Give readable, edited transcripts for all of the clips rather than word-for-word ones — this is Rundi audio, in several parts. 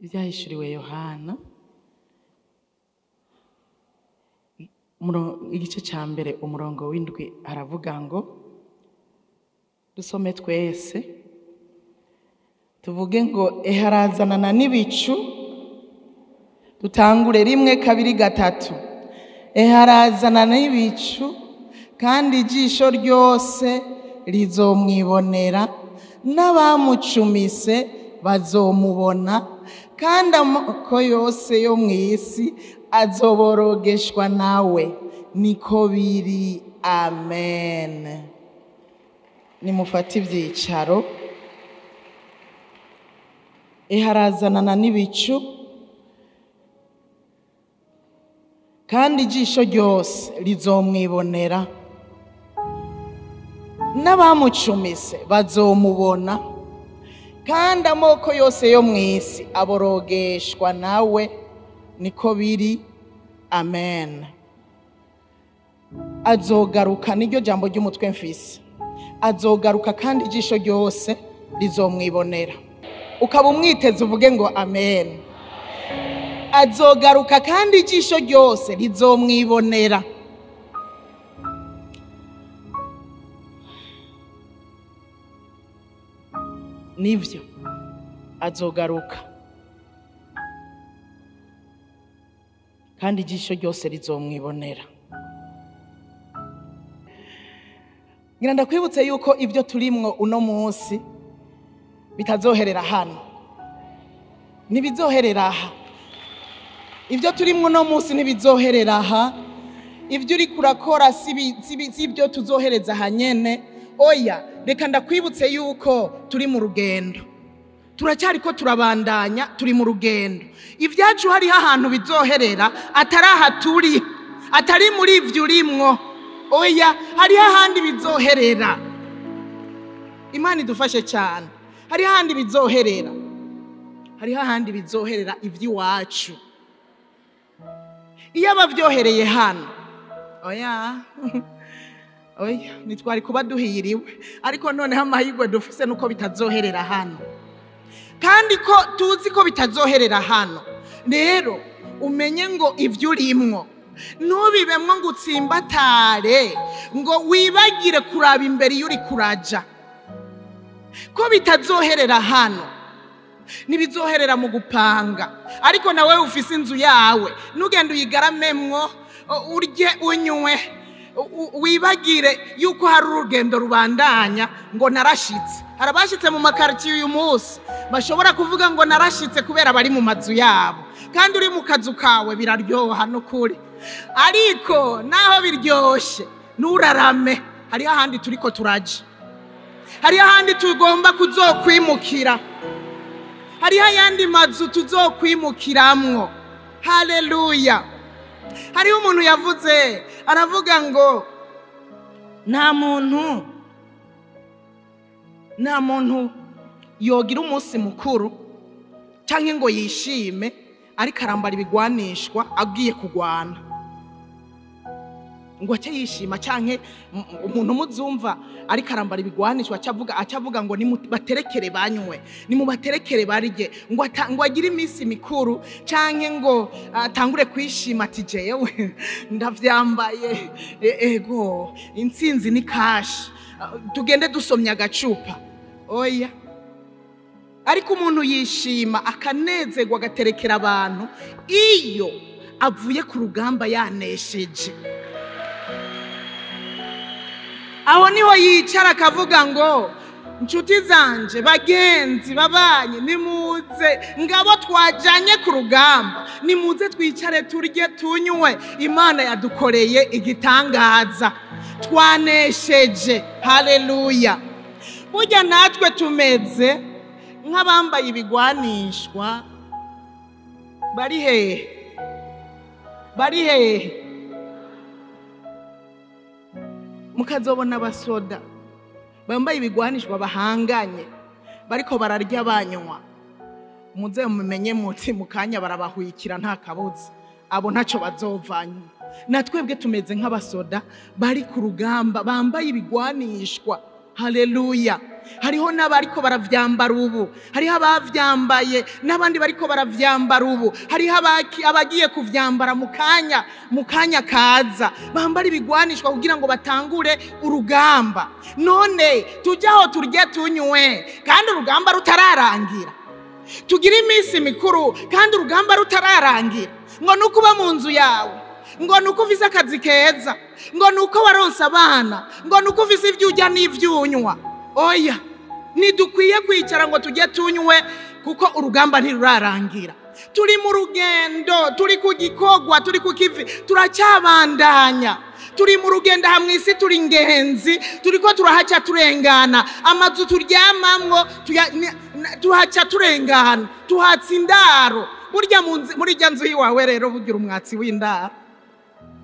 Ibyahishuriwe Yohana igice cya mbere umurongo w'indwi aravuga ngo dusome twese tuvuge ngo eharazanana n'ibicu, dutangure 1 2 3. Eharazanana n'ibicu kandi ijisho ryose rizomwibonera, n'abamucumise bazomubona, kandi amoko yose yo mu isi azoborogeshwa nawe. Niko biri, amen. Nimufate ibyicaro. Eharazanana n'ibicu kandi ijisho ryose rizomwibonera, n'abamucumise bazomubona, kandi amoko yose yo mu isi aborogeshwa nawe. Niko biri, amen. Azogaruka, niryo jambo ry'umutwe mfise. Azogaruka kandi ijisho ryose rizomwibonera. Ukaba umwiteze uvuge ngo amen. Azogaruka kandi ijisho ryose rizomwibonera. Nivyo, azogaruka kandi ijisho ryose rizomwibonera. Ngira ndakwibutse yuko ibyo turimwo uno munsi bitazoherera hano, ntibizoherera aha. Ibyo turimwo uno munsi ntibizoherera aha. Ibyo uri kurakora si ibyo tuzohereza aha nyene. Oya, reka ndakwibutse yuko turi mu rugendo, turacyariko turabandanya, turi mu rugendo. Ibyacu hariho ahantu bizoherera atari aha turi, atari muri ivyo urimwo. Oya, hariho ahandi bizoherera. Imana idufashe cyane. Hariho ahandi bizoherera, hariho ahandi bizoherera ivy'iwacu. Iyo abavyohereye hano, oya oya, nitwari kuba duhiriwe. Ariko noneho amahirwe dufise nuko bitazoherera hano, kandi ko tuzi ko bitazoherera hano. Rero umenye ngo ivyo urimwo ntubibemwo ngo utsimbatare, ngo wibagire kuraba imbere iyo uri kuraja, ko bitazoherera hano. Ntibizoherera mu gupanga. Ariko nawe ufise inzu yawe, nugenda uyigaramemwo, urye unywe, wibagire yuko hari urugendo rubandanya ngo narashitse. Hari abashitse mu makaritiye uyu munsi bashobora kuvuga ngo narashitse kubera bari mu mazu yabo, kandi uri mu kazu kawe biraryoha n'ukuri. Ariko naho biryoshe nturarame, hariho ahandi turiko turaja, hariho ahandi tugomba kuzokwimukira, hariho ayandi mazu tuzokwimukiramwo. Haleluya. Hariho umuntu yavuze aravuga ngo nta muntu yogira umunsi mukuru canke ngo yishime ariko arambara ibigwanishwa agiye kugwana, ngo ace yishima. Canke umuntu muzumva ariko arambara ibigwanishwa acavuga ngo nimubaterekere banywe, nimubaterekere barye, ngo agire iminsi mikuru, canke ngo atangure kwishima ati jewe ndavyambaye, ego intsinzi ni cash, tugende dusomye agacupa. Oya, ariko umuntu yishima akanezerwa agaterekera abantu iyo avuye ku rugamba yanesheje. Aho niho yicara akavuga ngo nshuti zanje, bagenzi, babanyi, nimuze ngabo twajanye ku rugamba, nimuze twicare turye tunywe, Imana yadukoreye igitangaza, twanesheje. Haleluya. Burya natwe tumeze nk'abambaye ibigwanishwa. Bari hehe? Bari hehe? Mukazobona abasoda bambaye ibigwanishwa bahanganye bariko bararya banywa, muze mumenye muti mukanya barabahwikira nta kabuza, abo ntaco bazovanya. Natwebwe tumeze nk'abasoda bari ku rugamba bambaye ibigwanishwa. Haleluya. Hariho n'abariko baravyambara ubu, hariho abavyambaye n'abandi bariko baravyambara ubu, hariho abagiye kuvyambara mu kanya kaza, bambara ibigwanishwa kugira ngo batangure urugamba. None tujye aho turye tunywe kandi urugamba rutararangira, tugire iminsi mikuru kandi urugamba rutararangira, ngo nuko uba mu nzu yawe, ngo nuko ufise akazi keza, ngo nuko waronse abana, ngo nuko ufise ibyo urya n'ibyo unywa. Oya, ntidukwiye kwicara ngo tujye tunywe kuko urugamba ntirurarangira. Turi mu rugendo, turi ku gikorwa, turi ku kivi, turacyabandanya. Turi mu rugendo aha mw'isi, turi ingenzi, turiko turahaca turengana. Amazu turyamamwo tuhaca turengana, tuhatsa indaro. Burya muri irya nzu yiwawe rero bugira umwatsi w'indaro,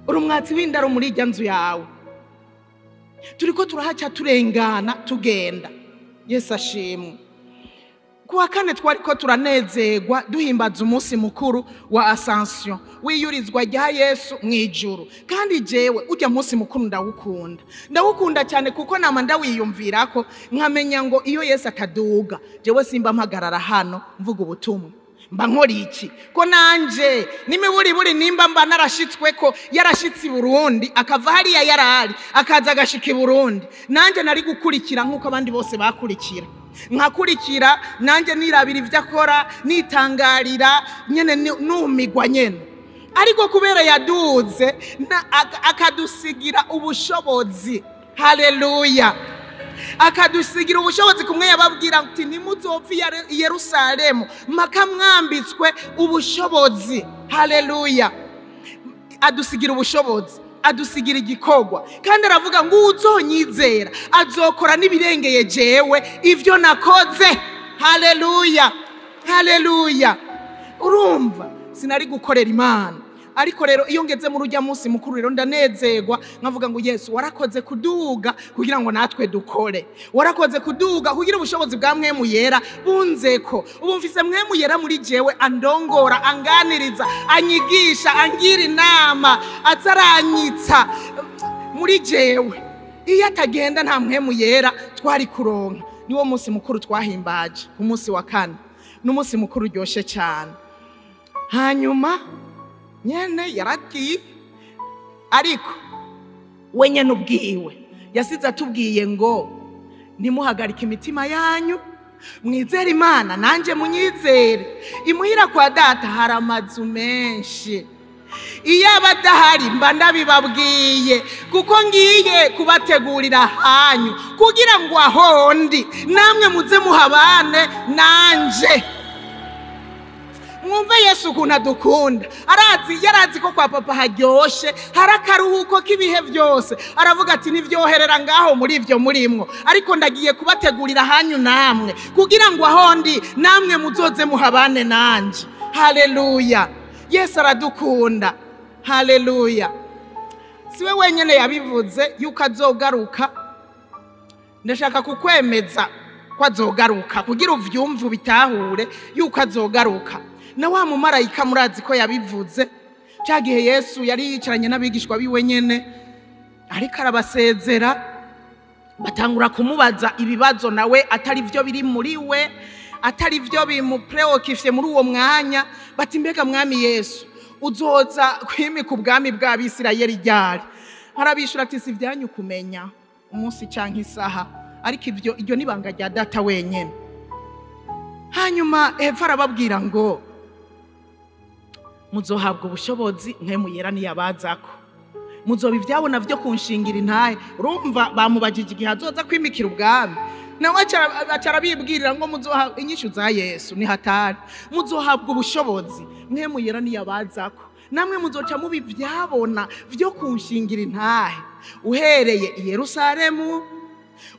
uri umwatsi w'indaro muri irya nzu yawe. Turiko turahaca turengana tugenda. Yesu ashimwe. Kuwa kane twariko turanezerwa duhimbaza umunsi mukuru wa Ascension, wiyurizwa rya Yesu mw'ijuru. Kandi jewe urya munsi mukuru ndawukunda, ndawukunda cyane kuko nama ndawiyumvirako nkamenya ngo iyo Yesu ataduga jewe simba mpagarara hano mvuga ubutumwa, mba nkora iki? Ko nanje n'imiburiburi nimba mba narashitswe ko yarashitse i Burundi akava hariya yarari akaza agashika i Burundi, nanje nari gukurikira nk'uko abandi bose bakurikira, nkakurikira nanje nirabira ivyo akora, nitangarira nyene, numigwa nyene. Ariko kubera yaduze akadusigira ubushobozi, haleluya, akadusigira ubushobozi. Kumwe yababwira ati ntimuzopfe i Yerusalemu mpaka mwambitswe ubushobozi. Haleluya, adusigira ubushobozi, adusigira igikorwa. Kandi aravuga ngo uzonyizera azokora n'ibirengeye jewe ivyo nakoze. Haleluya, haleluya. Urumva sinari gukorera Imana, ariko rero iyo ngeze muri urya munsi mukuru rero ndanezerwa nkavuga ngo Yesu warakoze kuduga kugira ngo natwe dukore, warakoze kuduga kugira ubushobozi bwa Mpwemu Yera bunzeko. Ubu mfise Mpwemu Yera muri jewe andongora, anganiriza, anyigisha, angira inama, ataranyitsa muri jewe. Iyo atagenda nta Mpwemu Yera twari kuronka. Niwo munsi mukuru twahimbaje ku munsi wa kane, n'umunsi mukuru uryoshe cyane. Hanyuma nyene yaragiye, ariko we nyene ubwiwe yasize atubwiye ngo ntimuhagarike imitima yanyu, mwizere Imana nanje munyizere. Imuhira kwa data hari amazu menshi, iyo aba adahari mba ndabibabwiye, kuko ngiye kubategurira hanyu kugira ngo ahondi namwe muze muhabane nanje. Mwumve Yesu ukuntu adukunda. Arazi, yarazi ko kwa papa haryoshe, hari akaruhuko k'ibihe byose. Aravuga ati ntivyoherera ngaho muri ivyo murimwo, ariko ndagiye kubategurira hanyu namwe kugira ngo ahondi namwe muzoze muhabane nanje. Haleluya, Yesu aradukunda. Haleluya. Siwe wenyene yabivuze yuko azogaruka. Ndashaka kukwemeza ko azogaruka kugira uvyumve ubitahure yuko azogaruka. Na wa mumarayika murazi ko yabivuze cya gihe Yesu yari yicaranye n'abigishwa biwe nyene, ariko arabasezera, batangura kumubaza ibibazo nawe atari byo biri muri we, atari byo bimupreokifye muri uwo mwanya. Bati mbega mwami Yesu uzoza kwimika ubwami bw'Abisirayeli ryari? Arabishura ati si ibyanyu kumenya umunsi canke isaha, ariko ivyo iryo nibanga rya data wenyene. Hanyuma hepfo arababwira ngo muzohabwa ubushobozi Mpwemu Yera niyabazako, muzoba ivyabona vyo kunshingira intahe. Urumva bamubajije igihe azoza kwimikira ubwami, nawe aca arabibwirira ngo muzoha inyishu za Yesu ni hatari, muzohabwa ubushobozi Mpwemu Yera niyabazako, namwe muzoca muba ivyabona vyo kunshingira intahe, uhereye i Yerusalemu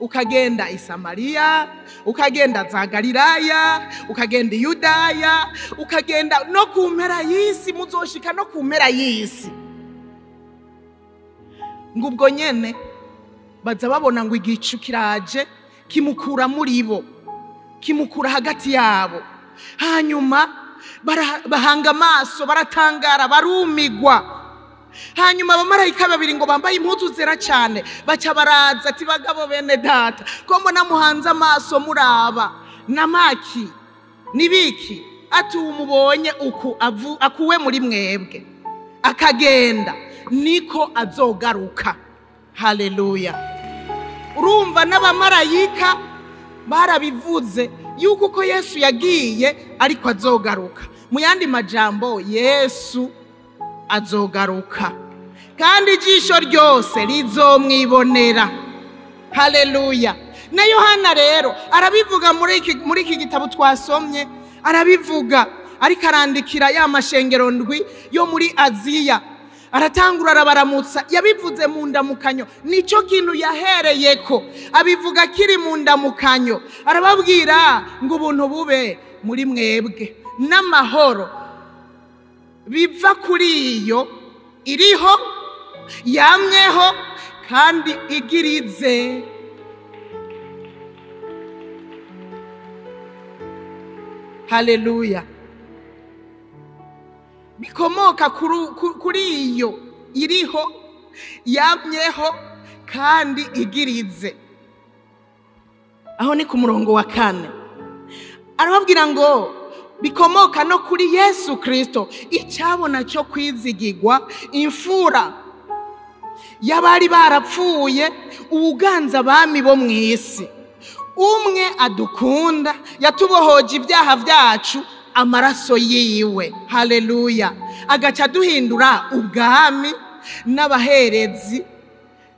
ukagenda i Samariya, ukagenda za Galilaya, ukagenda i Yudaya, ukagenda no ku mpera y'isi, muzoshika no ku mpera y'isi. Ngo ubwo nyene baza babona ngo igicu kiraje kimukura muri bo, kimukura hagati yabo. Hanyuma bahanga amaso, baratangara, barumigwa. Hanyuma abamarayika babiri ngo bambaye impuzu zera cyane baca baraza ati bagabo bene data, ko mbona muhanze amaso muraba namaki nibiki? Ati umubonye uku akuwe muri mwebwe akagenda niko azogaruka. Haleluya. Urumva n'abamarayika barabivuze yuko uko Yesu yagiye ariko azogaruka. Mu yandi majambo, Yesu azogaruka kandi ijisho ryose rizomwibonera. Haleluya. Na Yohana rero arabivuga muri iki gitabo twasomye, arabivuga ariko arandikira ya mashengero ndwi yo muri Aziya. Aratangura arabaramutsa, yabivuze mu ndamukanyo, nico kintu yahereyeko, abivuga kiri mu ndamukanyo. Arababwira ngo ubuntu bube muri mwebwe n'amahoro biva kuri iyo iriho yamyeho kandi igirize. Haleluya. Bikomoka kuri iyo iriho yamyeho kandi igirize. Aho ni ku murongo wa 4. Arababwira ngo bikomoka no kuri Yesu Kristo, icyabona cyo kwizigirwa, imfura y'abari barapfuye, ubuganza abami bo mu isi. Umwe adukunda yatubohoje ibyaha byacu amaraso yiwe. Haleluya. Agaca duhindura ubwami n'abaherezi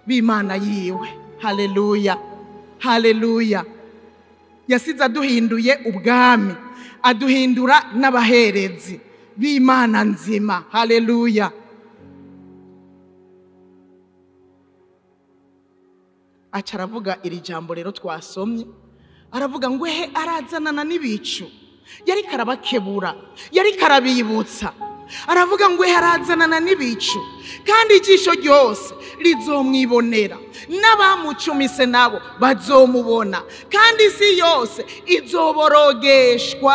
b'Imana yiwe. Haleluya. Haleluya. Yasize aduhinduye ubwami, aduhindura n'abaherezi b'Imana nzima. Haleluya. Aca aravuga iri jambo rero twasomye, aravuga ngo ehe arazanana n'ibicu. Yari karabakebura, yari karabibutsa. Aravuga ngo ehe arazanana n'ibicu kandi ijisho ryose rizomwibonera, n'abamucumise nabo bazomubona, kandi isi yose izoborogeshwa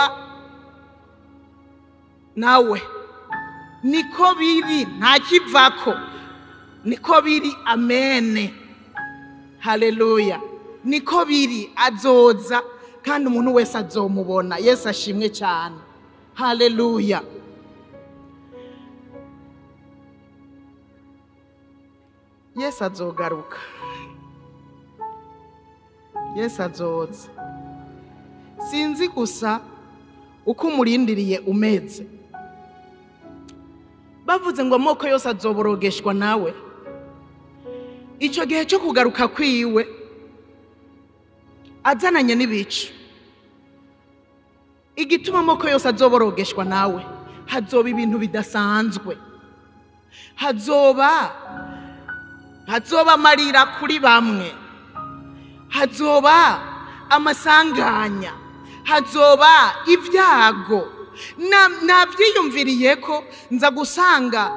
nawe. Niko biri, nta kivako, niko biri. Amene. Haleluya. Niko biri, azoza kandi umuntu wese azomubona. Yesu ashimwe cyane. Haleluya. Yesu azogaruka. Yesu azoza. Sinzi gusa uko umurindiriye umeze. Bavuze ngo amoko yose azoborogeshwa nawe. Icyo gihe cyo kugaruka kwiwe azananye n'ibicu. Igituma amoko yose azoborogeshwa nawe, hazoba ibintu bidasanzwe. Hazoba amarira kuri bamwe, hazoba amasanganya, hazoba ibyago. Navyiyumviriye ko nza gusanga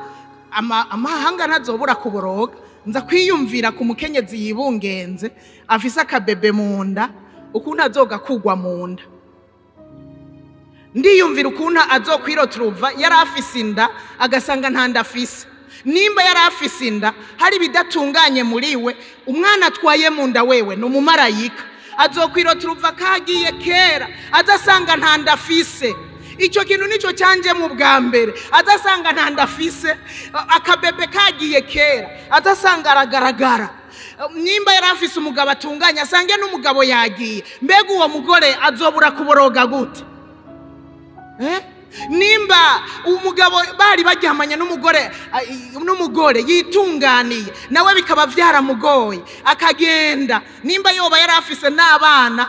amahanga ntazobura kuboroga. Nza kwiyumvira ku mukenyezi yibungenze afise akabebe mu nda, ukuntu azoga kugwa mu nda. Ndiyumvira ukuntu azokwiroturuva yari afise inda agasanga nta nda afise. Nimba yari afise inda hari bidatunganye muri we, umwana atwaye mu nda wewe ni umumarayika. Azokwiroturuva kagiye kera azasanga nta nda afise. Icyo kintu nico cyanje mu bwa mbere, azasanga nta nda afise, akabebe kagiye kera, azasanga aragaragara. Nimba yari afise umugabo atunganye asange n'umugabo yagiye, mbega uwo mugore azobura kuboroga gute? Nimba umugabo bari baryamanye n'umugore yitunganiye nawe bikaba byaramugoye akagenda, nimba yoba yari afise n'abana,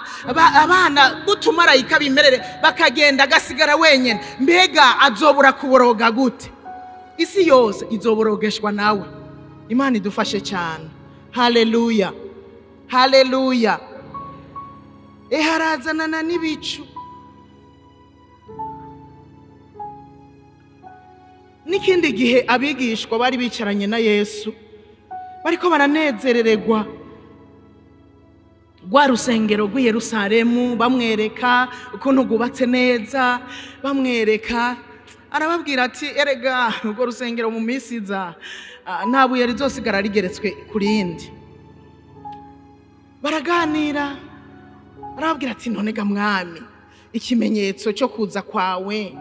abana gutumarayika bimerere bakagenda agasigara wenyine, mbega azobura kuboroga gute? Isi yose izoborogeshwa nawe. Imana idufashe cyane. Haleluya. Haleluya. Eharazanana n'ibicu. N'ikindi gihe abigishwa bari bicaranye na Yesu bariko baranezerererwa rwa rusengero rw'i Yerusalemu, bamwereka ukuntu rwubatse neza, bamwereka Arababwira ati erega urwo rusengero mu minsi iza nta buye rizosigara rigeretswe ku rindi. Baraganira, arababwira ati none ga mwami, ikimenyetso cyo kuza kwawe,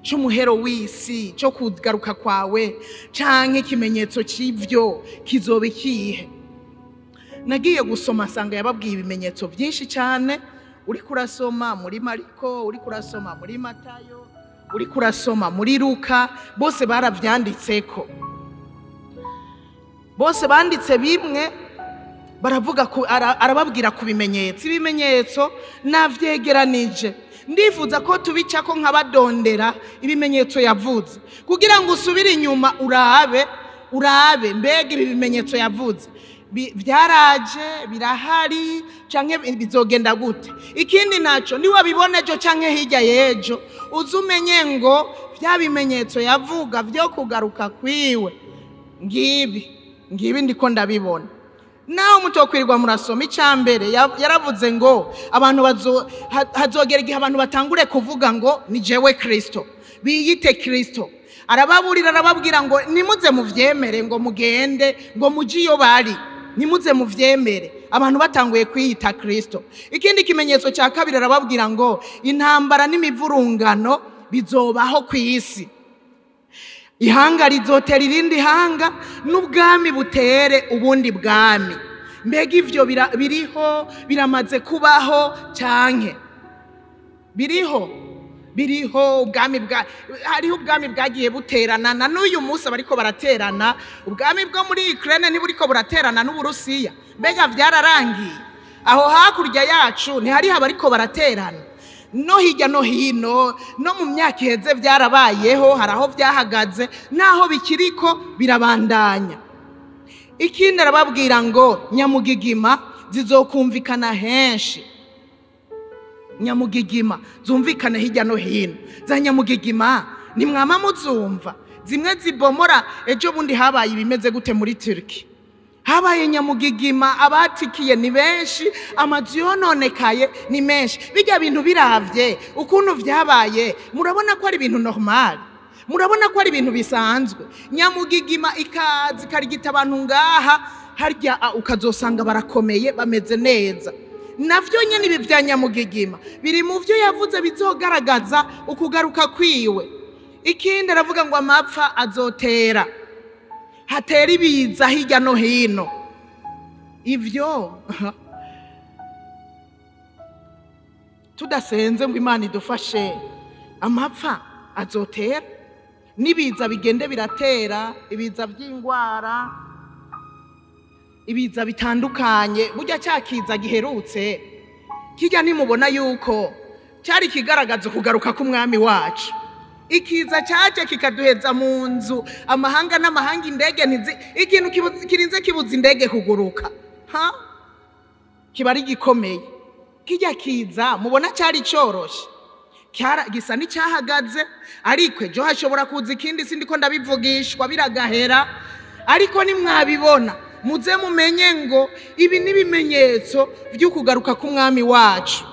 cy'umuhero w'isi, cyo kugaruka kwawe, canke ikimenyetso cy'ivyo kizoba ikihe? Nagiye gusoma nsanga yababwiye ibimenyetso byinshi cyane. Uri kurasoma muri Mariko, uri kurasoma muri Matayo, uri kurasoma muri Luka, bose baravyanditseko, bose banditse bimwe. Baravuga ku, arababwira ku bimenyetso. Ibimenyetso navyegeranije, ndifuza ko tubicako nkabadondera ibimenyetso yavuze, kugira ngo usubire inyuma urabe mbega ibi bimenyetso yavuze byaraje, birahari canke bizogenda gute. Ikindi naco, niwabibona ejo canke hirya y'ejo, uze umenye ngo vya bimenyetso yavuga vyo kugaruka kwiwe ngibi ngibi ndiko ndabibona. Naho mutokwirirwa murasoma, icambere yaravuze ngo abantu hazogera igihe abantu batangure kuvuga ngo ni jewe Kristo, biyite Kristo. Arababurira, arababwira ngo nimuze muvyemere, ngo mugende, ngo muje iyo bari, nimuze muvyemere. Abantu batanguye kwiyita Kristo. Ikindi kimenyetso cya kabiri, arababwira ngo intambara n'imivurungano bizobaho ku isi, ihanga rizotera irindi hanga, n'ubwami butere ubundi bwami. Mbega ivyo biriho, biramaze kubaho canke biriho? Biriho. Ubwami bwa hariho ubwami bwagiye buterana, na n'uyu munsi bariko baraterana. Ubwami bwo muri Ukraine ntiburiko buraterana n'Uburusiya? Mbega vyararangiye? Aho hakurya yacu ntihariho abariko baraterana? No hirya no hino, no mu myaka iheze byarabayeho, hari aho byahagaze naho bikiriko birabandanya. Ikindi arababwira ngo nyamugigima zizokumvikana henshi, nyamugigima zumvikana hirya no hino. Za nyamugigima nimwama muzumva, zimwe zibomora. Ejo bundi habaye ibimeze gute muri Turki? Habaye nyamugigima, abatikiye ni benshi, amazu yononekaye ni menshi. Bijya bintu biravye ukuntu vyabaye, murabona ko ari ibintu normal, murabona ko ari ibintu bisanzwe. Nyamugigima ikaza ikarigita abantu ngaha harya, ukazosanga barakomeye, bameze neza. Navyo nyene ibi vya nyamugigima biri mu vyo yavuze bizogaragaza ukugaruka kwiwe. Ikindi aravuga ngo amapfa azotera, hatera ibiza hirya no hino. Ivyo tudasenze ngo Imana idufashe, amapfa azotera n'ibiza bigende biratera, ibiza by'ingwara, ibiza bitandukanye. Burya cya kiza giherutse kijya, nimubona yuko cyari kigaragaza ukugaruka k'umwami wacu. Ikiza cyaje kikaduheza mu nzu, amahanga n'amahanga, indege ntizi, ikintu kirinze kibuza indege kuguruka, ha kiba ari gikomeye. Kijya kiza mubona cyari cyoroshe, gisa n'icyahagaze, ariko ejo hashobora kuza ikindi. Sindiko ndabivugishwa, biragahera, ariko nimwabibona muze mumenye ngo ibi n'ibimenyetso by'ukugaruka k'umwami wacu.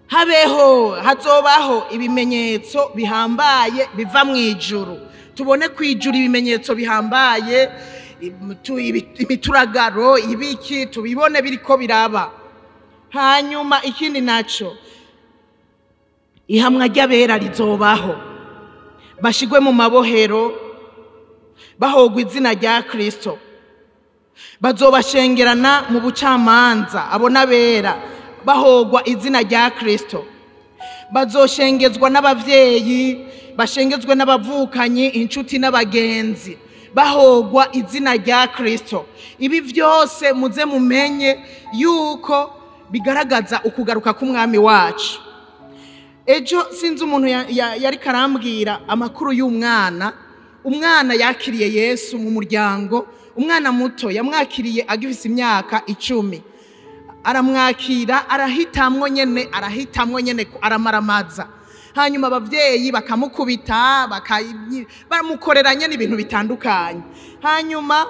Habeho, hazobaho ibimenyetso bihambaye biva mu ijuru, tubone ku ijuru ibimenyetso bihambaye, imituragaro, ibiki, tubibone biriko biraba. Hanyuma ikindi naco, ihamwa ry'abera rizobaho, bashigwe mu mabohero bahogwa izina rya Kristo, bazobashengerana mu bucamanza. Abo n'abera bahogwa izina rya Kristo, bazoshengezwa n'abavyeyi, bashengezwe n'abavukanyi, inshuti n'abagenzi, bahogwa izina rya Kristo. Ibi vyose muze mumenye yuko bigaragaza ukugaruka k'umwami wacu. Ejo sinzi umuntu yari karambwira amakuru y'umwana, umwana yakiriye Yesu mu muryango, umwana muto yamwakiriye agifise imyaka 10, aramwakira, arahitamwo nyene, arahitamwo nyene, aramaramaza. Hanyuma abavyeyi bakamukubita, baramukorera nyene ibintu bitandukanye. Hanyuma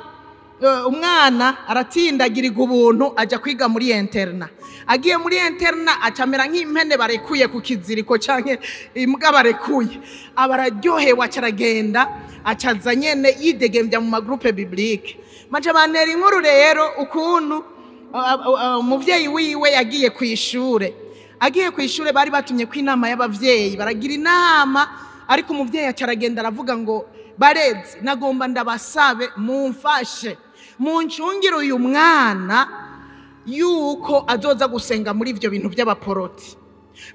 Umwana aratindagirirwa ubuntu ajya kwiga muri internat. Agiye muri internat acamera nk'impene barekuye ku kiziriko canke imbwa barekuye, aba araryohewe, aca aragenda, acaza nyene yidegembya mu ma groupes bibliques. Maca bantera inkuru rero ukuntu umuvyeyi wiwe yagiye kw'ishure. Agiye kw'ishure bari batumye ko inama y'abavyeyi, baragira inama, ariko umuvyeyi aca aragenda aravuga ngo: "Barezi, nagomba ndabasabe mumfashe muncungire uyu mwana yuko azoza gusenga muri ivyo bintu by'abaporoti,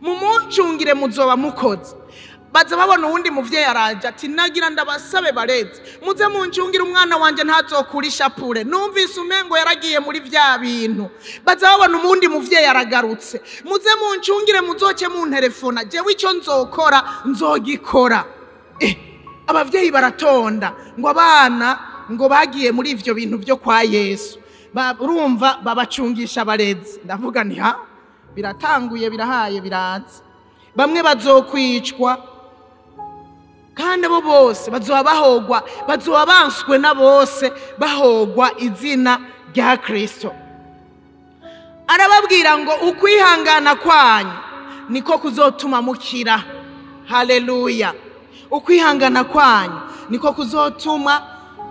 mumuncungire muzoba mukoze." Baza babona uwundi muvyeyi araje ati: "Nagira ndabasabe barezi, muze muncungire umwana wanje ntazokura ishapure, numvise umengo yaragiye muri vya bintu." Baza babona umundi muvyeyi aragarutse: "Muze muncungire, muzoce munterefona, jewe ico nzokora nzogikora." Abavyeyi baratonda ngo abana ngo bagiye muri ivyo bintu vyo kwa Yesu. Urumva babacungisha abarezi. Ndavuga nti: "Ha, biratanguye, birahaye, biraza." Bamwe bazokwicwa, kandi abo bose bazoba bahogwa, bazoba banswe na bose, bahogwa izina rya Kristo. Arababwira ngo ukwihangana kwanyu niko kuzotuma mukira. Haleluya! Ukwihangana kwanyu niko kuzotuma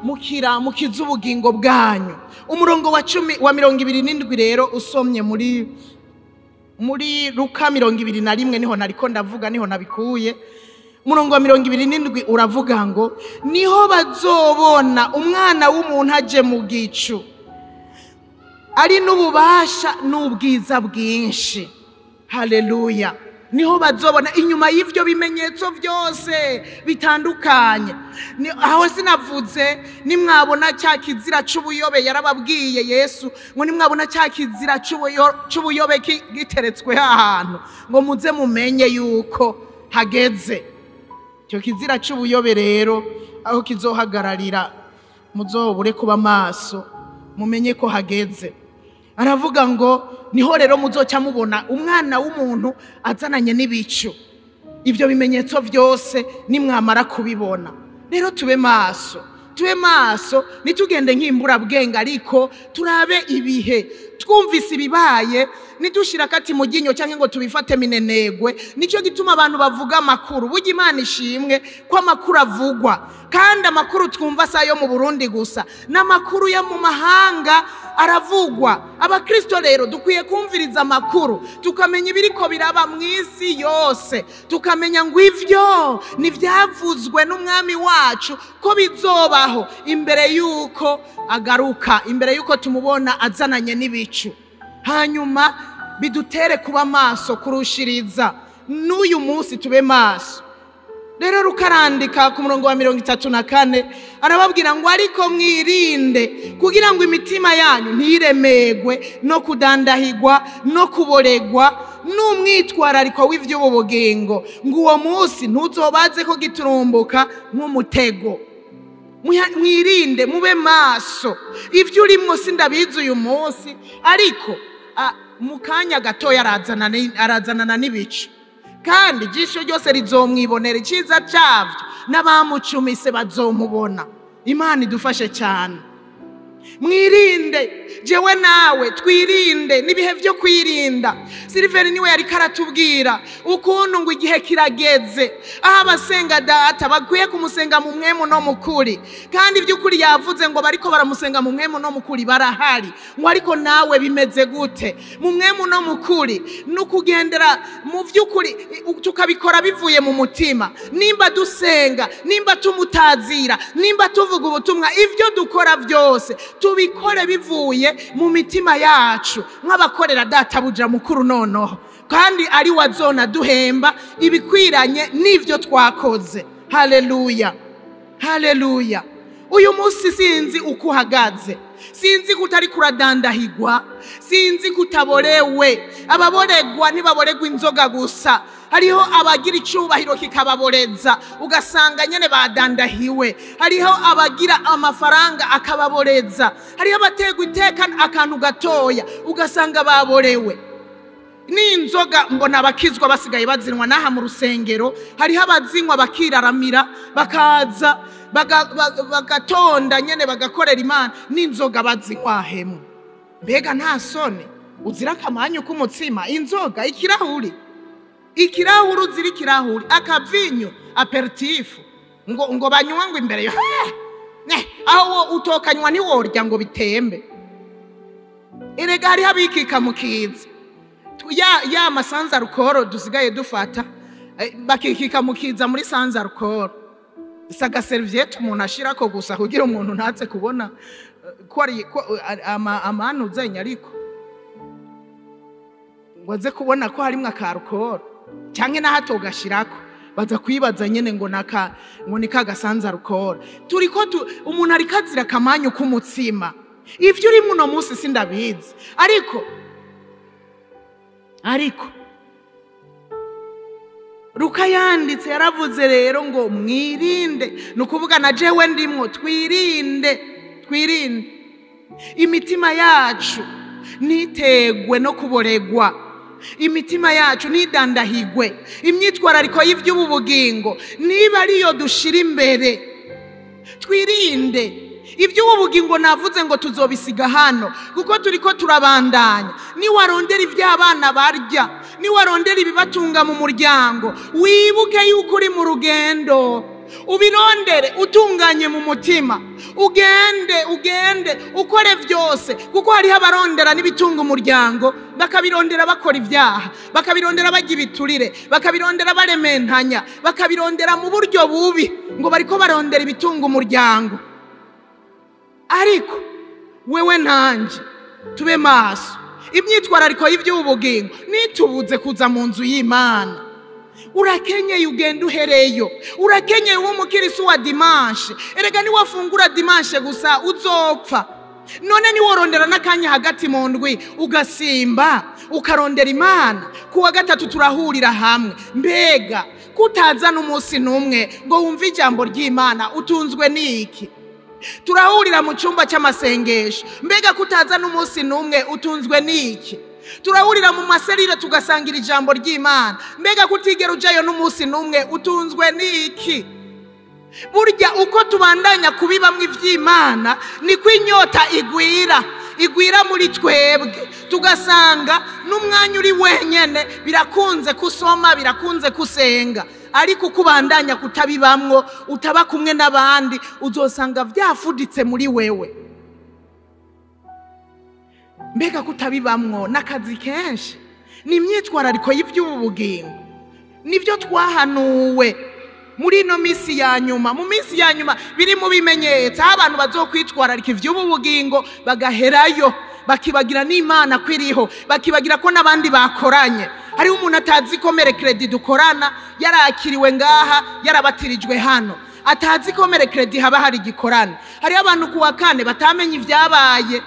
mukira, mukiza ubugingo bwanyu. Umurongo wa 10 wa 27 rero, usomye muri Luka 21, niho nariko ndavuga, niho nabikuye. Umurongo wa 27 uravuga ngo: "Niho bazobona Umwana w'umuntu aje mu gicu, ari n'ububasha n'ubwiza bwinshi." Haleluya! Niho bazobona inyuma y'ivyo bimenyetso byose bitandukanye. Aho sinavuze nimwabona cya kizira c'ubuyobe. Yarababwiye Yesu ngo nimwabona cya kizira c'ubuyobe giteretswe ahantu, ngo muze mumenye yuko hageze. Icyo kizira c'ubuyobe rero aho kizohagararira, muzobure kuba maso, mumenye ko hageze. Aravuga ngo niho rero muzoca mubona Umwana w'umuntu azananye n'ibicu. Ibyo bimenyetso byose nimwamara kubibona rero, tube maso, tube maso, ntitugende nk'imburabwenge, ariko turabe ibihe. Twumvise ibibaye, ntidushire akati mu ryinyo cyangwa ngo tubifate minenegwe. Nicyo gituma abantu bavuga amakuru. Burya Imana ishimwe ko amakuru avugwa, kandi amakuru twumva si ayo mu Burundi gusa, n'amakuru yo mu mahanga aravugwa. Abakristo rero dukwiye kumviriza amakuru, tukamenya ibiriko biraba mu isi yose, tukamenya ngo ivyo ntibyavuzwe n'Umwami wacu ko bizobaho imbere y'uko agaruka, imbere y'uko tumubona azananye n'ibicu, hanyuma bidutere kuba maso kurushiriza. N'uyu munsi tube maso. Rero rukarandika ku murongo wa 34, arababwira ngo: "Ariko mwirinde kugira ngo imitima yanyu ntiremegwe no kudandahigwa no kuboregwa n'umwitwarariko w'ivy'ubu bugingo, ngo uwo munsi ntuzobaze ko giturumbuka nk'umutego." Mwirinde, mube maso. Ibyo urimwo sindabizi uyu munsi, ariko mu kanya gatoya arazanana n'ibicu, kandi ijisho ryose rizomwibonera, icyiza cyabyo n'abamucumise bazomubona. Imana idufashe cyane. Mwirinde, jewe nawe twirinde, n'ibihe byo kwirinda. Siliveri niwe yari karatubwira ukuntu ngo igihe kirageze aho abasenga Data bakwiye kumusenga mu mpwemu no mu kuri. Kandi by'ukuri yavuze ngo bariko baramusenga mu mpwemu no mu kuri barahari, ngo ariko nawe bimeze gute mu mpwemu no mu kuri? Ni ukugendera mu by'ukuri, tukabikora bivuye mu mutima. Nimba dusenga, nimba tumutazira, nimba tuvuga ubutumwa, ibyo dukora byose tubikore bivuye mu mitima yacu nk'abakorera Databuja mukuru, noneho kandi ari wa zona duhemba ibikwiranye n'ibyo twakoze. Haleluya, haleluya! Uyu munsi sinzi uko uhagaze, sinzi ko utari kuradandahigwa, sinzi ko utaborewe. Ababoregwa ntibaboregwa inzoga gusa, hariho abagira icyubahiro kikababoreza, ugasanga nyine badandahiwe. Hariho abagira amafaranga akababoreza, hariho abategwa iteka akantu gatoya, ugasanga baborewe. N'inzoga mbona abakizwa basigaye bazinwa n'aha mu rusengero, hariho abazinywa bakiraramira, bakaza bagatonda nyene bagakorera Imana, n'inzoga bazinywa hemwe. Mbega nta soni uzira akamanyu k'umutsima, inzoga ikirahuri, ikirahuri uzira ikirahuri, akavinyu aperitifu ngo banywa ngo imbere yo aho utokanywa ntiworya ngo bitembe. Erega hariho abikika mu kiza ya masanza rukoro dusigaye dufata, bakikika mu kiza muri sanza rukoro, saga serviette umuntu ashirako gusa kugira umuntu ntatse kubona ko ari amanu zenya, ariko ngo aze kubona ko harimwo akarukoro canke nahato gashirako, baza kwibaza nyene ngo naka ngo ni kagasanza rukoro. Turiko umuntu ariko azira akamanyu k'umutsima. Ivyo uri muno munsi sindabizi, ariko Luka yanditse yaravuze rero ngo mwirinde, nukuvuga na jewe ndimwo, twirinde, twirinde imitima yacu nitegwe no kuboregwa, imitima yacu nidandahigwe imyitwarariko y'ivy'ubu bugingo niba ariyo dushira imbere. Twirinde ivy'ubu bugingo, navuze ngo tuzobisiga hano kuko turiko turabandanya. Niwarondera ivy'abana barya, niwarondera ibibatunga mu muryango, wibuke yuko uri mu rugendo, ubirondere utunganye mu mutima, ugende ugende ukore vyose, kuko hariho abarondera n'ibitunga umuryango bakabirondera bakora ibyaha, bakabirondera barya ibiturire, bakabirondera barementanya, bakabirondera mu buryo bubi, ngo bariko barondera ibitunga umuryango. Ariko wewe nanje tube maso, imyitwarariko y'ivy'ubu bugingo nitubuze kuza mu nzu y'Imana. Urakenyeye ugenda uhereyo, urakenyeye uwo mukirisu wa dimanche. Erega niwafungura dimanche gusa uzopfa. None niworondera n'akanya hagati mu ndwi ugasimba ukarondera Imana. Kuwa gatatu turahurira hamwe, mbega kutaza n'umunsi n'umwe ngo wumve ijambo ry'Imana, utunzwe n'iki? Turahurira mu cyumba cy'amasengesho, mbega kutaza n'umunsi n'umwe, utunzwe n'iki? Turahurira mu maserire tugasangira ijambo ry'Imana, mbega kutigera ujayo n'umunsi n'umwe, utunzwe n'iki? Burya uko tubandanya kubibamwo ivy'Imana niko inyota igwira, igwira muri twebwe, tugasanga n'umwanya uri wenyene birakunze kusoma, birakunze kusenga, ariko uko ubandanya kutabibamwo, utaba kumwe n'abandi, uzosanga vyafuditse muri wewe. Mbega kutabibamwo n'akazi kenshi, ni imyitwarariko y'ivy'ubu bugingo, nivyo twahanuwe muri ino misi ya nyuma. Mu misi ya nyuma biri mu bimenyetso aho abantu bazokwitwararika ivy'ubu bugingo bagaherayo, bakibagira n'Imana kwiriho, bakibagira ko n'abandi bakoranye. Hariho umuntu atazi ko mercredi dukorana, yarakiriwe ngaha, yarabatirijwe hano, atazi ko mercredi haba hari igikorane. Hariho abantu kuwa kane batamenye ivyabaye,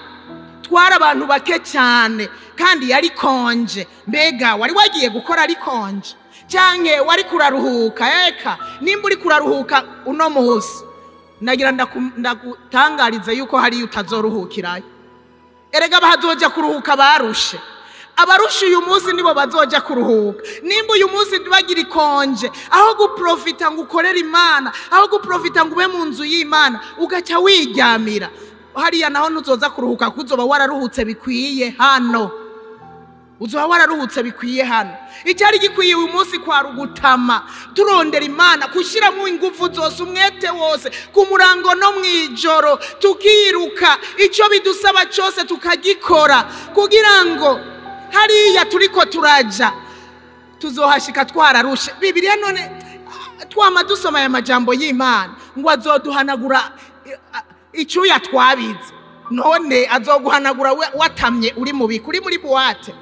twari abantu bake cyane kandi yari konje. Mbega wari wagiye gukora ari konje canke wari kuraruhuka? Eka nimba uri kuraruhuka uno munsi, nagira ndagutangarize yuko hariyo utazoruhukirayo. Erega bazoja kuruhuka barushe, abarushe uyu munsi nibo bazoja kuruhuka. Nimba uyu munsi bagira ikonje, aho guprofita ngo ukorere Imana, aho guprofita ngo ube mu nzu y'Imana, ugaca wiryamira hariya, naho ntuzoza kuruhuka kuko uzoba wararuhutse bikwiye hano. Uzoba wararuhutse bikwiye hano. Icyari gikwiye uyu munsi kwa rugutama turondera Imana, gushyiramo ingufu zose, umwete wose, ku murango no mwijoro, tukiruka icyo bidusaba cyose tukagikora, kugira ngo hariya turiko turaja tuzohashika twararushe. Bibiliya none twama dusoma aya majambo y'Imana ngo azoduhanagura icyuya twabize, none azoguhanagura watamye uri mubi, uri muri buwate.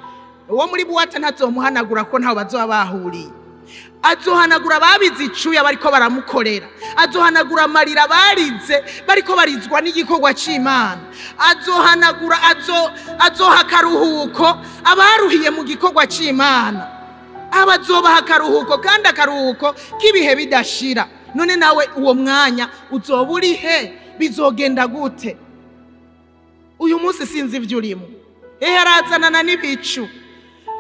Uwo muri buwate ntazomuhanagura ko ntaho bazoba bahuriye. Azohanagura babize icyuya bariko baramukorera, azohanagura amarira barize bariko barizwa n'igikorwa c'Imana, azohanagura azoha akaruhuko abaruhiye mu gikorwa c'Imana, abazobaha akaruhuko kandi akaruhuko k'ibihe bidashira. None nawe uwo mwanya uzoba uri he? Bizogenda gute? Uyu munsi sinzi ivyo urimo. Ehe arazanana n'ibicu,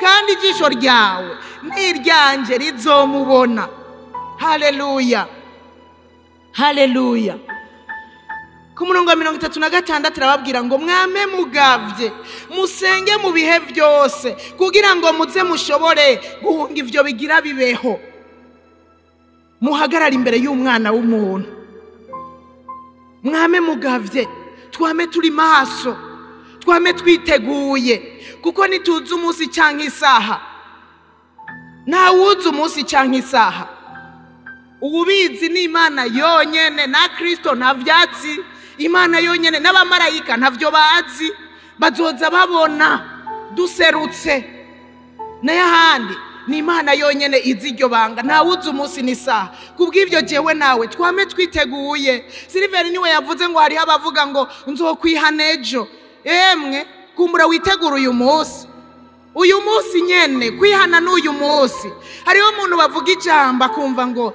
Kandi ijisho ryawe n'iryanje rizomubona. Haleluya, haleluya. Ku murongo wa 36 arababwira ngo mwame mugavye, musenge mu bihe byose, kugira ngo muze mushobore guhunga ivyo bigira bibeho, muhagarara imbere y'umwana w'umuntu. Mwame mugavye, twame turi maso, twame twiteguye, kuko ntituzi umunsi canke isaha. Ntawuzi umunsi canke isaha. Ububizi ni Imana yonyene, na Kristo nta vyatsi. Imana yonyene n'abamarayika ntavyo bazi, bazoza babona duserutse. N'ayahandi ni Imana yonyene izi iryo banga, ntawuzi umunsi n'isaha. Kubw'ivyo jewe nawe twame twiteguye. Siliveri niwe yavuze ngo hariho abavuga ngo nzokwihana ejo. Emwe kumbura witegura uyu munsi, uyu munsi nyene kwihana n'uyu munsi. Hariho umuntu bavuga ijambo akumva ngo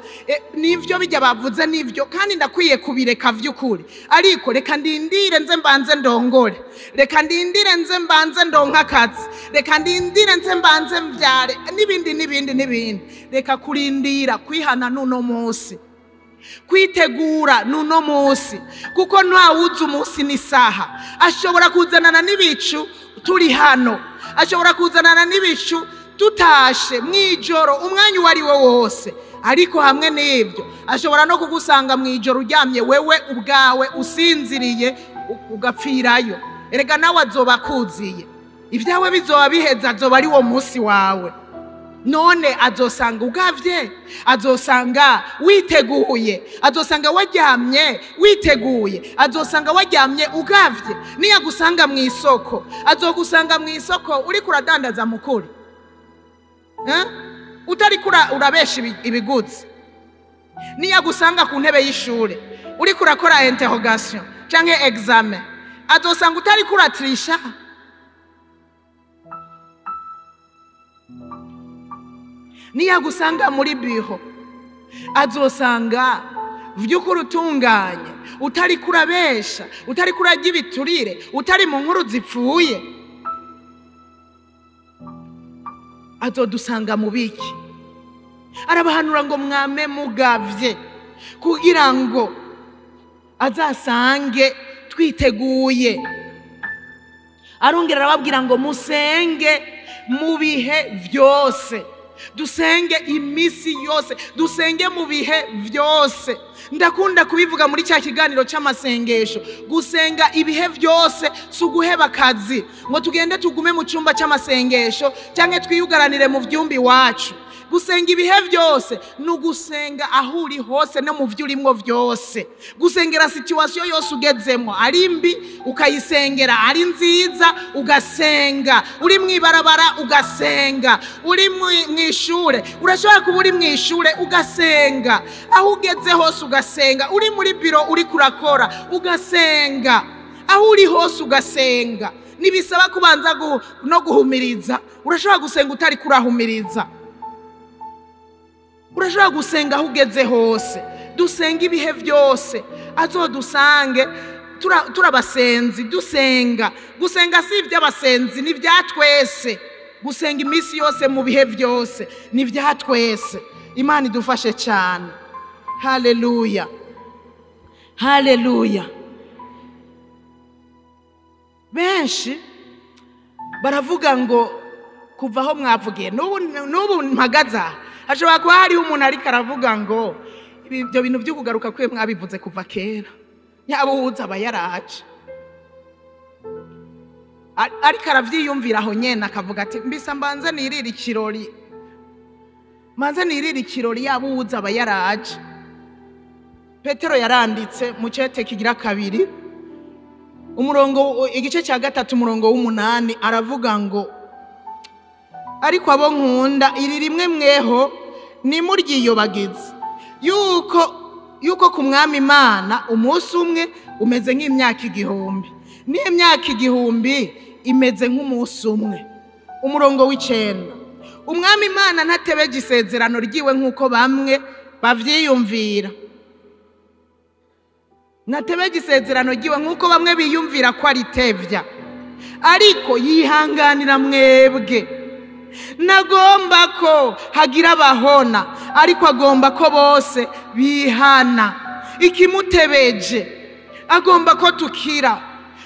nivyo bijya bavuze nivyo, kandi ndakwiye kubireka vy'ukuri, ariko reka ndindire nze mbanze ndongore, reka ndindire nze mbanze ndonka akazi, reka ndindire nze mbanze mvyare, n'ibindi n'ibindi n'ibindi. Reka kurindira, kwihana n'uno munsi, kwitegura n'uno munsi, kuko ntawuzi umunsi n'isaha. Ashobora kuzanana n'ibicu turi hano, ashobora kuzanana n'ibicu tutashe mwijoro, umwanya uwo ari wo wose. Ariko hamwe n'ibyo ashobora no kugusanga mwijoro uryamye wewe ubwawe usinziriye, ugapfirayo. Erega nawe azoba akuziye, ibyawe bizoba biheze, azoba ari wo munsi wawe. None azosanga ugavye, azosanga witeguye, azosanga waryamye witeguye, azosanga waryamye ugavye. Niyagusanga mu isoko, azogusanga mu isoko uriko uradandaza mukuri, utariko urabesha ibiguzi. Niyagusanga ku ntebe y'ishure uriko urakora interrogation canke examen, azosanga utariko uratrisha. Niyagusanga muri biho, azosanga vy'ukuri utunganye, utari kurabesha, utari kurarya ibiturire, utari mu nkuru zipfuye. Azodusanga mu biki? Arabahanura ngo mwame mugavye, kugira ngo azasange twiteguye. Arongera arababwira ngo musenge mu bihe vyose, dusenge imisi yose, dusenge mu bihe vyose. Ndakunda kubivuga muri cya kiganiro cy'amasengesho, gusenga ibihe vyose si uguheba akazi ngo tugende tugume mu cyumba cy'amasengesho cyangwa twiyugaranire mu vyumba iwacu. Gusenga ibihe vyose ni ugusenga aho uri hose no mu vyo urimwo vyose. Gusengera situation yose ugezemwo, ari mbi ukayisengera, ari nziza ugasenga, uri mwibarabara ugasenga, uri mwishure, urashobora kuba uri mwishure ugasenga, aho ugeze hose ugasenga, uri muri biro uri kurakora ugasenga, aho uri hose ugasenga. Nibisaba kubanza no guhumiriza, urashobora gusenga utari kurahumiriza. Urashobora gusenga aho ugeze hose. Dusenga ibihe byose, azodusange turabasenzi dusenga. Gusenga si iby'abasenzi, ni ibya twese. Gusenga iminsi yose mu bihe byose ni ibya twese. Imana idufashe cyane. Haleluya, haleluya. Benshi baravuga ngo kuva aho mwavugiye n'ubu mpagaza, hashobora kuba hariho umuntu ariko aravuga ngo ibyo bintu byo kugaruka kwe mwabivuze kuva kera, yaba uwuzi aba yaraje. Ariko aravyiyumvira aho nyene akavuga ati mbisa mbanze nirire ikirori, mbanze nirire ikirori, yaba uwuzi aba yaraje. Petero yaranditse mu cete kigira kabiri, umurongo igice cya 3 umurongo w'8, aravuga ngo ariko abo nkunda iri rimwe mweho nimuryiyobagize yuko ku mwami Imana umunsi umwe umeze nk'imyaka 1000, n'imyaka 1000 imeze nk'umunsi umwe. Umurongo w'9, umwami Imana ntatebeje isezerano ryiwe nk'uko bamwe bavyiyumvira. Ntatebeje isezerano ryiwe nk'uko bamwe biyumvira ko aritevya, ariko yihanganira mwebwe, Nagomba ko hagira abahona, ariko agomba ko bose bihana. Ikimutebeje, agomba ko tukira,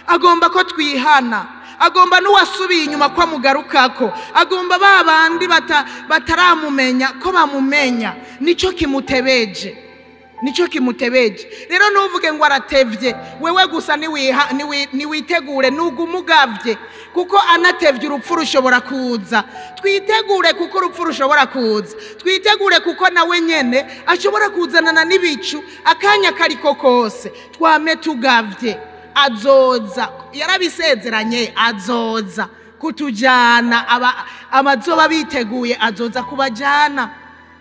agomba ko twihana, agomba n'uwasubiye inyuma ko amugarukako, agomba ba bandi bataramumenya ko bamumenya. Nicyo kimutebeje, nicyo kimutebeje. Rero ntuvuge ngo aratevye, wewe gusa niwitegure, nugumugavye, kuko anatevye urupfu rushobora kuza. Twitegure kuko urupfu rushobora kuza, twitegure kuko nawe nyene ashobora kuzanana n'ibicu akanya kariko kose. Twame tugavye, azoza, yarabisezeranye, azoza kutujana. Abazoba biteguye azoza kubajana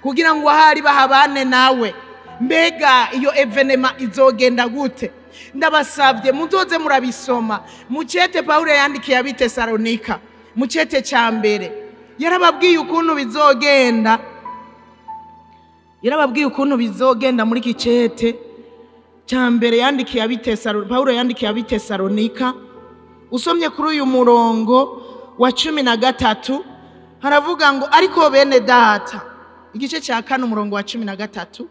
kugira ngo ahari bahabane nawe. Mbega iyo événement izogenda gute? Ndabasabye muzoze murabisoma mucete Paulo yandikiye abitesalonika, mucete ca mbere, yarababwiye ukuntu bizogenda, yarababwiye ukuntu bizogenda muri kicete cya mbere yandikiye abitesalonika, Paulo yandikiye abitesalonika. Usomye kuri uyu murongo wa 13 haravuga ngo ariko bene data, igice cya 4 umurongo wa 13,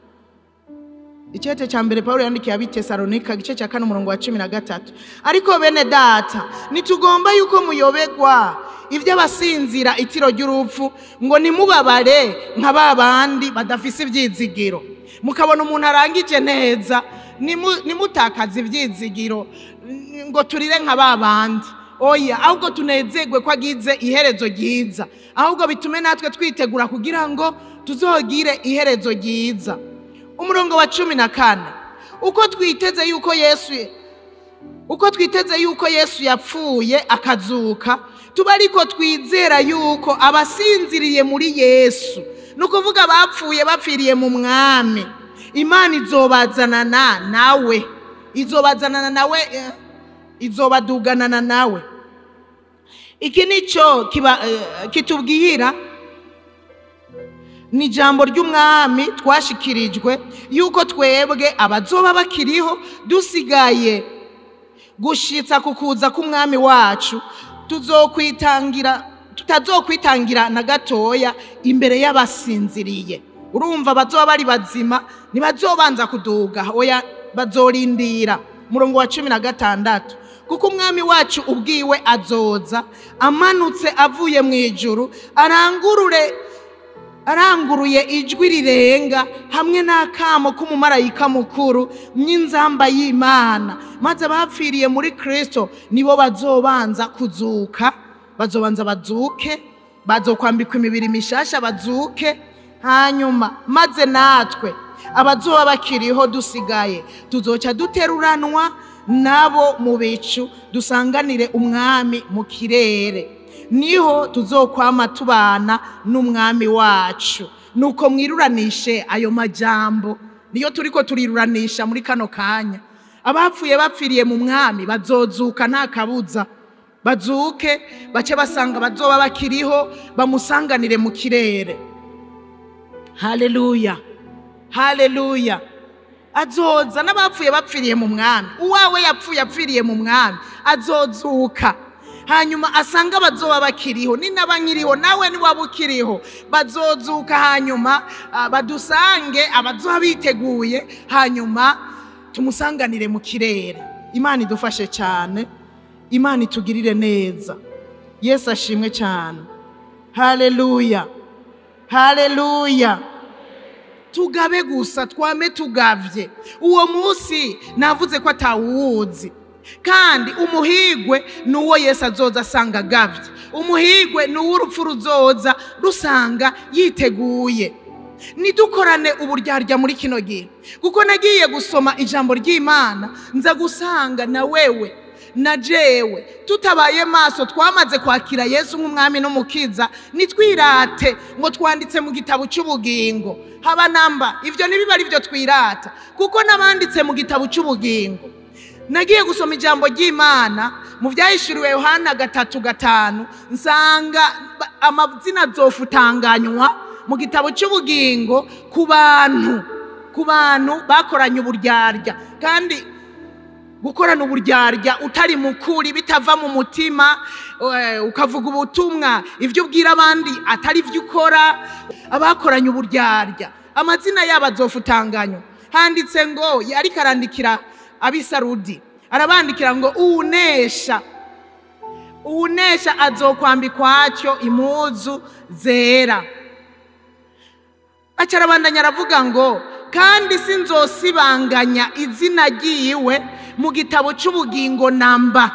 icete cya mbere Paulo yandikiye abitesalonika, igice cya 4 umurongo wa 13, ariko bene data nitugomba yuko muyobegwa iby'abasinzira itiro ry'urupfu, ngo nimubabare nka babandi badafise ibyizigiro. Mukabona umuntu arangije neza, nimutakaze ibyizigiro ngo turire nka babandi. Oya, ahubwo tunezerwe ko agize iherezo ryiza, ahubwo bitume natwe twitegura kugira ngo tuzogire iherezo ryiza. Umurongo wa 14, uko twiteze yuko Yesu, uko twiteze yuko Yesu yapfuye akazuka, tuba ariko twizera yuko abasinziriye muri Yesu, nukuvuga bapfuye bapfiriye mu mwami, Imana izobazanana nawe, izobazanana nawe, izobaduganana nawe. Iki nico kitubwira, ni jambo ry'umwami twashikirijwe yuko twebwe abazoba bakiriho dusigaye gushitsa kukuza k'umwami wacu, tutazokwitangira na gatoya imbere y'abasinziriye. Urumva bazoba bari bazima ntibazobanza kuduga, oya, bazorindira. Murongo wa 16, kuko umwami wacu ubwiwe azoza amanutse avuye mu ijuru, aranguruye ijwi rirenga hamwe n'akamo k'umumarayika mukuru n'inzamba y'Imana, maze abapfiriye muri Kristo nibo bazobanza kuzuka, bazobanza bazuke, bazokwambikwa imibiri mishasha bazuke. Hanyuma maze natwe abazoba bakiriho dusigaye tuzoca duteruranwa nabo mu bicu, dusanganire umwami mu kirere, niho tuzokwama tubana n'umwami wacu. Nuko mwiruranishe ayo majambo, niyo turiko turiruranisha muri kano kanya. Abapfuye bapfiriye mu mwami bazozuka nta kabuza, bazuke bace basanga bazoba bakiriho, bamusanganire mu kirere. Haleluya, haleluya. Azoza n'abapfuye bapfiriye mu mwami, uwawe yapfuye apfiriye mu mwami azozuka, hanyuma asanga bazoba bakiriho, ni n'abanyiriho nawe ni wabukiriho, bazozuka, hanyuma badusange abazoba biteguye, hanyuma tumusanganire mu kirere. Imana idufashe cyane, Imana itugirire neza. Yesu ashimwe cyane. Haleluya, haleluya. Tugabe gusa, twame tugavye. Uwo munsi navuze ko atawuzi, kandi umuhigwe nuwo Yesu azoza asanga agavye, umuhigwe nuwo urupfu ruzoza rusanga yiteguye. Nidukorane uburyarya muri kino gihe, kuko nagiye gusoma ijambo ry'Imana nza gusanga na wewe na jewe tutabaye maso, twamaze kwakira Yesu nk'umwami n'umukiza, nitwirate ngo twanditse mu gitabo cy'ubugingo. Haba namba ivyo nibiba ari byo twirata, kuko nabanditse mu gitabo cy'ubugingo. Nagiye gusoma ijambo ry'Imana mu vyahishuriwe Yohana 3:5, nsanga amazina azofutanganywa mu gitabo cy'ubugingo ku bantu bakoranye uburyarya. Kandi Gukorana uburyarya utari mukuri, bitava mu mutima, ukavuga ubutumwa ibyo ubwira abandi atari ibyo ukora. Abakoranye uburyarya amazina yabo azofutanganywa. Handitse ngo ariko arandikira abisarudi, arabandikira ngo uwunesha, uwunesha azokwambikwa atyo impuzu zera. Aca arabandanya aravuga ngo kandi sinzosibanganya izina ryiwe mu gitabo cy'ubugingo namba.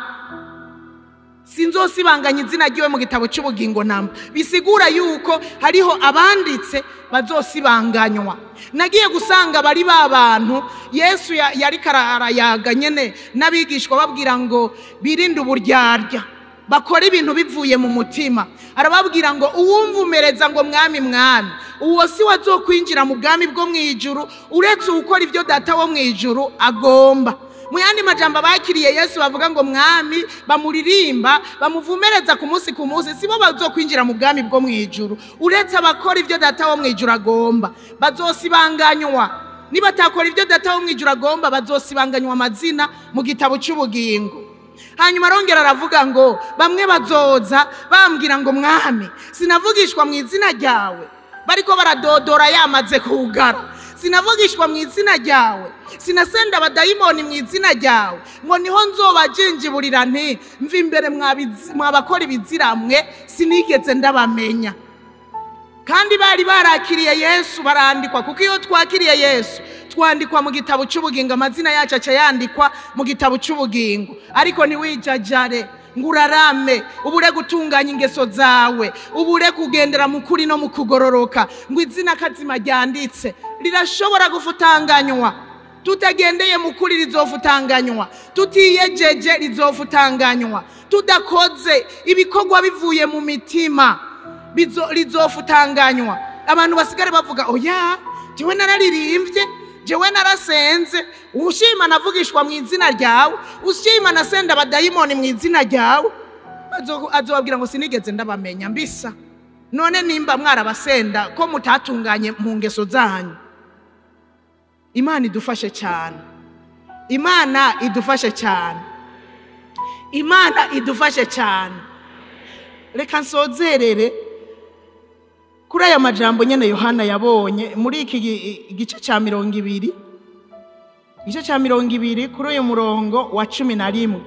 Sinzosibanganya izina ryiwe mu gitabo cy'ubugingo namba. Bisigura yuko hariho abanditse bazosibanganywa. Nagiye gusanga bari ba bantu Yesu yari arayaga nyene n'abigishwa babwira ngo birinde uburyarya, bakora ibintu bivuye mu mutima. Arababwira ngo uwumvumereza ngo mwami mwami, uwo si wazokwinjira mu bwami bwo mu ijuru uretse ukora ibyo data wo mu ijuru agomba. Mu yandi majambo abakiriye Yesu bavuga ngo mwami, bamuririmba, bamuvumereza ku munsi ku munsi, sibo bazokwinjira mu bwami bwo mu ijuru uretse abakora ibyo data wo mu ijuru agomba. Bazosibanganywa. Niba atakora ibyo data wo mu ijuru agomba, bazosibanganywa amazina mu gitabo cy'ubugingo. Hanyuma arongera aravuga ngo bamwe bazoza bambwira ngo mwami, sinavugishwa mu izina ryawe, bariko baradodora yamaze kugara. Sinavugishwa mu izina ryawe, sinasenda abadayimoni mu izina ryawe, ngo niho nzobajinjiburira nti mva imbere mwabakora ibiziramwe, sinigeze ndabamenya. Kandi bari barakiriye Yesu barandikwa, kuko iyo twakiriye Yesu twandikwa mu gitabo cy'ubugingo, amazina yacu aca yandikwa mu gitabo cy'ubugingo. Ariko ntiwijajare ngo urarame, ubure gutunganya ingeso zawe, ubure kugendera mu kuri no mu kugororoka, ngo izina kazima ryanditse rirashobora gufutanganywa. Tutagendeye mu kuri rizofutanganywa, tutiyejeje rizofutanganywa, tudakoze ibikorwa bivuye mu mitima rizofutanganywa. Abantu basigare bavuga oya, jewe nararirimbye, jewe narasenze, ushima navugishwa mu izina ryawe, ushima nasenda abadayimoni mu izina ryawe. Azobabwira ngo sinigeze ndabamenya mbisa. None nimba mwarabasenda ko mutatunganye mu ngeso zanyu. Imana idufashe cyane, Imana idufashe cyane, Imana idufashe cyane. Reka nsozerere kuri aya majambo nyene Yohana yabonye muri iki gice cya 20, igice cya 20 kuri uyu murongo wa 11.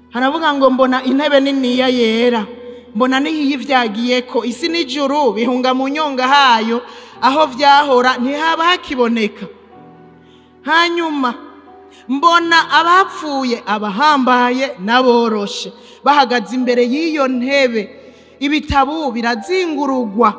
Haravuga ngo mbona intebe niniya yera, mbona n'iyivyagiyeko, isi n'ijuru bihunga mu nyonga hayo, aho vyahora ntihaba hakiboneka. Hanyuma mbona abapfuye, abahambaye n'aboroshe bahagaze imbere y'iyo ntebe, ibitabu birazingurugwa,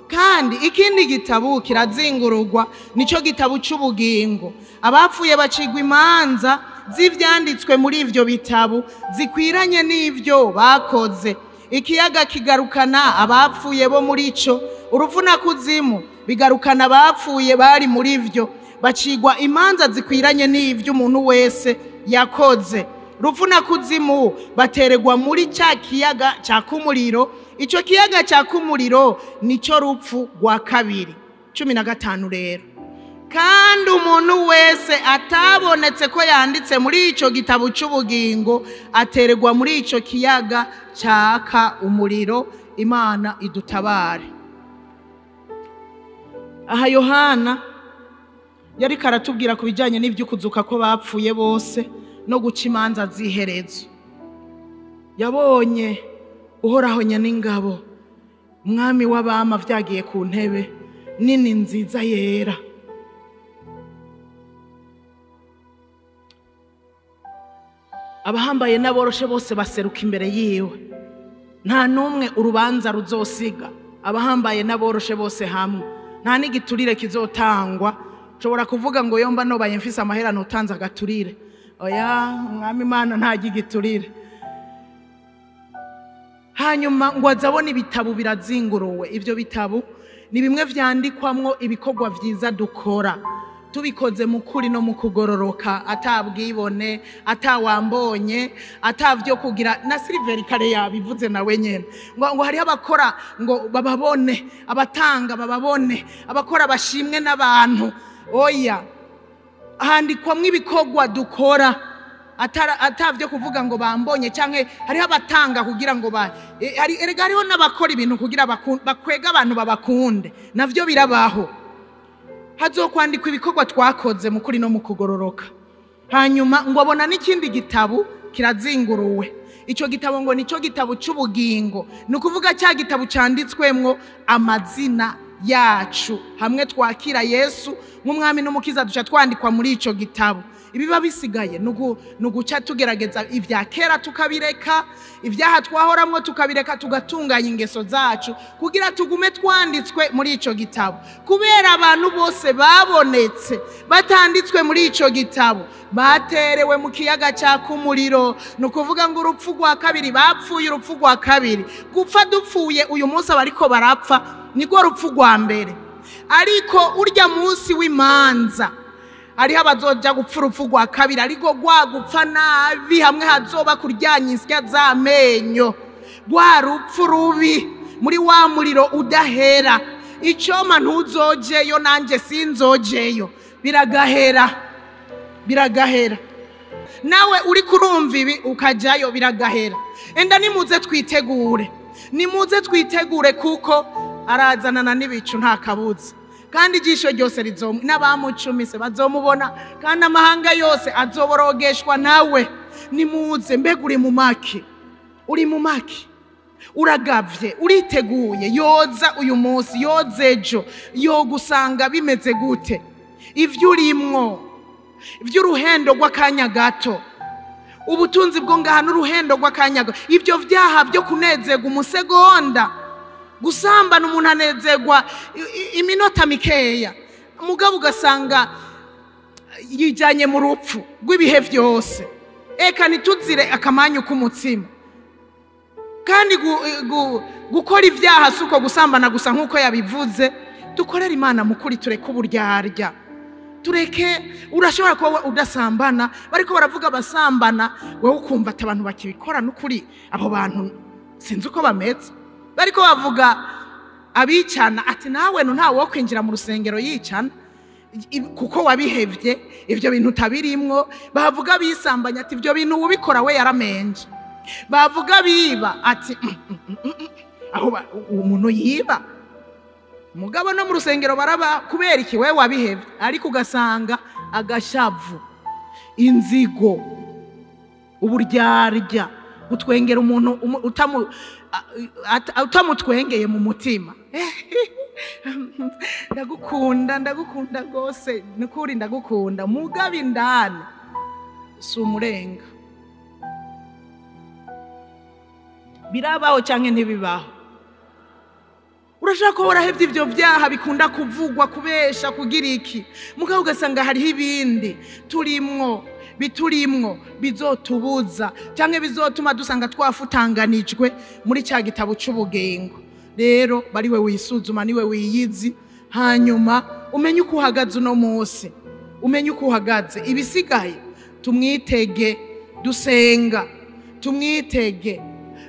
kandi ikindi gitabu kirazingurugwa, nico gitabu cy'ubugingo. Abapfuye bacigwa imanza z'ivyanditswe muri ivyo bitabu zikwiranye n'ivyo bakoze. Ikiyaga kigarukana abapfuye bo muri ico, urupfu na kuzimu bigarukana abapfuye bari muri ivyo, bacigwa imanza zikwiranye n'ivyo umuntu wese yakoze. Rupfu na kuzimu bateregwa muri cya kiyaga cyaka umuriro. Ico kiyaga cyaka umuriro nico rupfu rwa kabiri. 15 rero, kandi umuntu wese atabonetse ko yanditse muri ico gitabo cy'ubugingo ateregwa muri ico kiyaga cyaka umuriro. Imana idutabare. Aha Yohana yari karatubwira ku bijyanye n'iby'ukuzuka ko bapfuye bose no guca imanza z'iherezo. Yabonye uhoraho nyen'ingabo, umwami w'abama vyagiye ku ntebe nini nziza yera. Abahambaye n'aboroshe bose baseruka imbere yiwe, nta n'umwe urubanza ruzosiga. Abahambaye n'aboroshe bose hamwe, nta n'igiturire kizotangwa. Nshobora kuvuga ngo yomba nobaye mfise amahera notanze agaturire. Oya, umwami Imana ntajya igiturire. Hanyuma ngo azabone ibitabo birazinguruwe. Ibyo bitabo ni bimwe vyandikwamwo ibikorwa vyiza dukora, tubikoze mu kuri no mu kugororoka, atabwibone, atawambonye, atavyo kugira. Na Silver kare yabivuze nawe nyene ngo hariho abakora ngo bababone, abatanga bababone, abakora bashimwe n'abantu. Oya, handikwamwo ibikorwa dukora Atavyo kuvuga ngo bambonye, canke hariho abatanga kugira ngo hari, erega hariho n'abakora ibintu kugira bakwega abantu babakunde, navyo birabaho. Hazokwandikwa ibikorwa twakoze mu kuri no mu kugororoka. Hanyuma ngo abona n'ikindi gitabo kirazinguruwe. Ico gitabo ngo nico gitabo c'ubugingo, ni ukuvuga cya gitabo canditswemwo amazina yacu. Hamwe twakira Yesu nk'umwami n'umukiza, duca twandikwa muri ico gitabo. Ibiba bisigaye nuguca tugerageza ibya kera tukabireka, ibyaha twahoramwo tukabireka, tugatunganya ingeso zacu kugira tugume twanditswe muri ico gitabo. Kubera abantu bose babonetse batanditswe muri ico gitabo baterewe mu kiyaga caka umuriro. Ni ukuvuga ngo urupfu rwa kabiri, bapfuye urupfu rwa kabiri. Gupfa dupfuye uyu munsi abariko barapfa nirwo rupfu rwa mbere, ariko urya munsi w'imanza hariho abazoja gupfa urupfu rwa kabiri, ariko rwa gupfa nabi hamwe hazoba kuryanya insya z'amenyo, rwa rupfu rubi muri wa muriro udahera. Icoma ntuzojeyo, nanje sinzojeyo, biragahera, biragahera. Nawe uri kurumva ibi ukajayo, biragahera. Enda nimuze twitegure, nimuze twitegure, kuko arazanana n'ibicu nta kabuza. Kandi ijisho ryose n'abamucumise bazomubona, kandi amahanga yose azoborogeshwa nawe. Nimuze, mbega uri mu maki, uri mu maki, uragavye, uriteguye. Yoza uyu munsi, yoza ejo, yogusanga bimeze gute? Ivyo urimwo ivy'uruhendo rw'akanya gato, ubutunzi bwo ngaha n'uruhendo rw'akanya gato, ivyo vyaha byo kunezerwa umusegonda, gusambana umuntu anezerwa iminota mikeya, mugabo ugasanga yijanye mu rupfu rw'ibihe vyose. Eka ntituzire akamanyu k'umutsima. Kandi gukora ibyaha si uko gusambana gusa nk'uko yabivuze. Dukorere Imana mukuri, tureke uburyarya, tureke. Urashobora kuba udasambana, bariko baravuga abasambana, wowe ukumva ati abantu bakibikora n'ukuri, abo bantu sinzi uko bameze. Bariko bavuga abicana, ati nawe ntawe wo kwinjira mu rusengero yicana, kuko wabihevye ivyo bintu utabirimwo. Bavuga bisambanya, ati ivyo bintu ubikora we yaramenje. Bavuga biba, ati aho umuntu yiba mugabo no mu rusengero baraba, kubera iki we wabihevye? Ariko ugasanga agashavu, inzigo, uburyarya, gutwengera umuntu utamutwengeye mu mutima. Ndagukunda, ndagukunda rwose, nukuri ndagukunda, mugabo indani si umurenga. Birabaho canke ntibibaho? Urashaka ko warahevye ivyo vyaha bikunda kuvugwa, kubesha, kugira iki, mugabo ugasanga hariho ibindi turimwo biturimwo bizotubuza canke bizotuma dusanga twafutanganijwe muri cya gitabo c'ubugingo. Rero bari we wisuzuma, niwe wiyizi, hanyuma umenye uko uhagaze uno munsi, umenye uko uhagaze. Ibisigaye tumwitege dusenga, tumwitege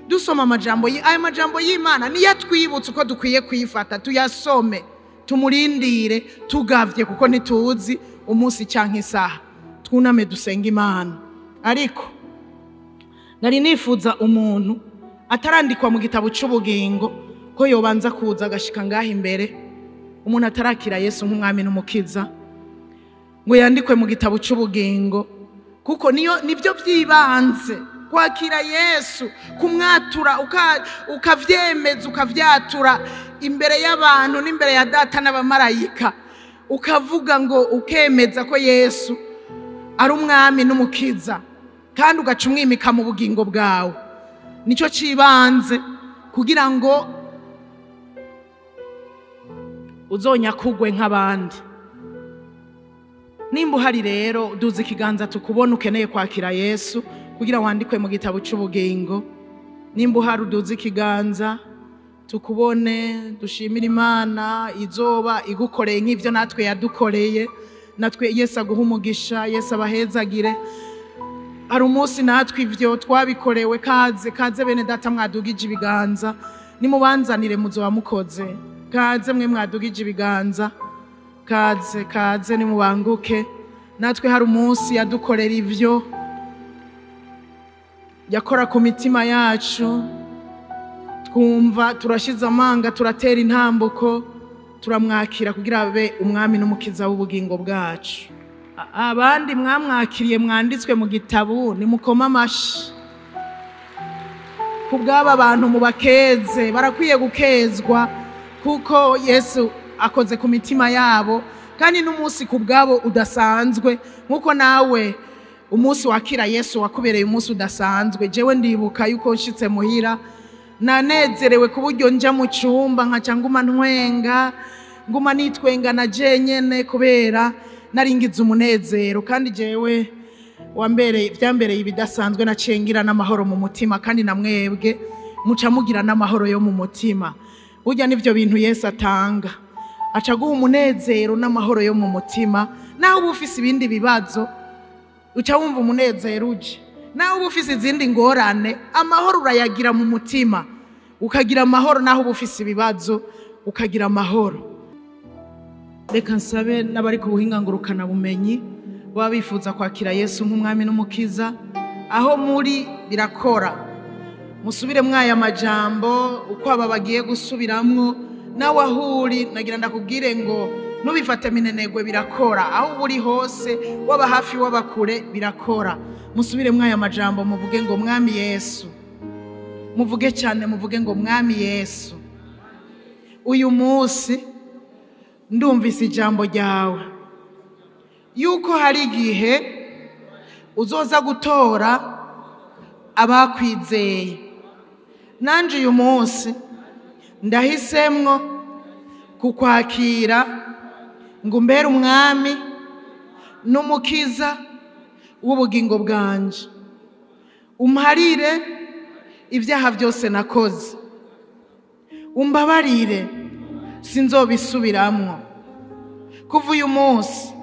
dusoma amajambo ayo majambo y'Imana niyo atwibutsa uko dukwiye kwifata. Tuyasome, tumurindire tugavye, kuko ntituzi umunsi canke isaha. Twuname dusenge Imana. Ariko nari nifuza umuntu atarandikwa mu gitabo c'ubugingo ko yobanza kuza agashika ngaha imbere. Umuntu atarakira Yesu nk'umwami n'umukiza ngo yandikwe mu gitabo c'ubugingo, kuko niyo nivyo vyibanze. Kwakira Yesu, kumwatura, ukavyemeza, ukavyatura imbere y'abantu n'imbere ya data n'abamarayika, ukavuga ngo ukemeza ko Yesu ari umwami n'umukiza, kandi ugaca umwimika mu bugingo bwawe. Nico cibanze kugira ngo uzonyakugwe nk'abandi. Nimba uhari rero, duza ikiganza tukubona ukeneye kwakira Yesu kugira wandikwe mu gitabo c'ubugingo. Nimba uhari uduze ikiganza tukubone, dushimire Imana izoba igukoreye nk'ivyo natwe yadukoreye. Natwe Yesu aguhe umugisha, Yesu abahezagire. Hari umunsi natwe ivyo twabikorewe. Kaze, kaze bene data mwadugije ibiganza, nimubanzanire muzoba mukoze. Kaze mwe mwadugije ibiganza, kaze, kaze nimubanguke. Natwe hari umunsi yadukorera ivyo. Yakora ku mitima yacu, twumva turashize amanga, turatera intambuko, turamwakira kugira abe umwami n'umukiza w'ubugingo bwacu. Abandi mwamwakiriye mwanditswe mu gitabo, nimukoma amashi ku bw'aba bantu, mubakeze, barakwiye gukezwa kuko Yesu akoze ku mitima yabo, kandi n'umunsi ku bwabo udasanzwe, nk'uko nawe umunsi wakira Yesu wakubereye umunsi udasanzwe. Jewe ndibuka yuko nshitse muhira nanezerewe ku buryo nja mu cyumba nkaca nguma ntwenga, nguma nitwenga na jenyene kubera naringize umunezero. Kandi jewe wambereye, byambereye ibidasanzwe, nacengira n'amahoro mu mutima, kandi namwebwe muca mugira n'amahoro yo mu mutima. Burya nivyo bintu Yesu atanga, aca guha umunezero n'amahoro yo mu mutima. Naho uba ufise ibindi bibazo uca wumva umunezero uje, naho uba ufise izindi ngorane amahoro urayagira mu mutima, ukagira amahoro. Naho uba ufise ibibazo ukagira amahoro. Reka nsabe n'abari ku buhinga ngurukanabumenyi baba bifuza kwakira Yesu nk'umwami n'umukiza, aho muri birakora, musubire mwaya majambo uko aba bagiye gusubiramwo. Nawe aho uri nagira ndakubwire ngo nubifate minenegwe, birakora. Aho uri hose, waba hafi waba kure, birakora. Musubire mwaya majambo, muvuge ngo Mwami Yesu, muvuge cyane, muvuge ngo Mwami Yesu, uyu munsi ndumvise ijambo ryawe yuko hari igihe uzoza gutora abakwizeye. Nanje uyu munsi ndahisemwo kukwakira ngo umbere umwami n'umukiza w'ubugingo bwanje, umparire ibyaha byose nakoze, umbabarire sinzobisubiramwo. Kuva uyu munsi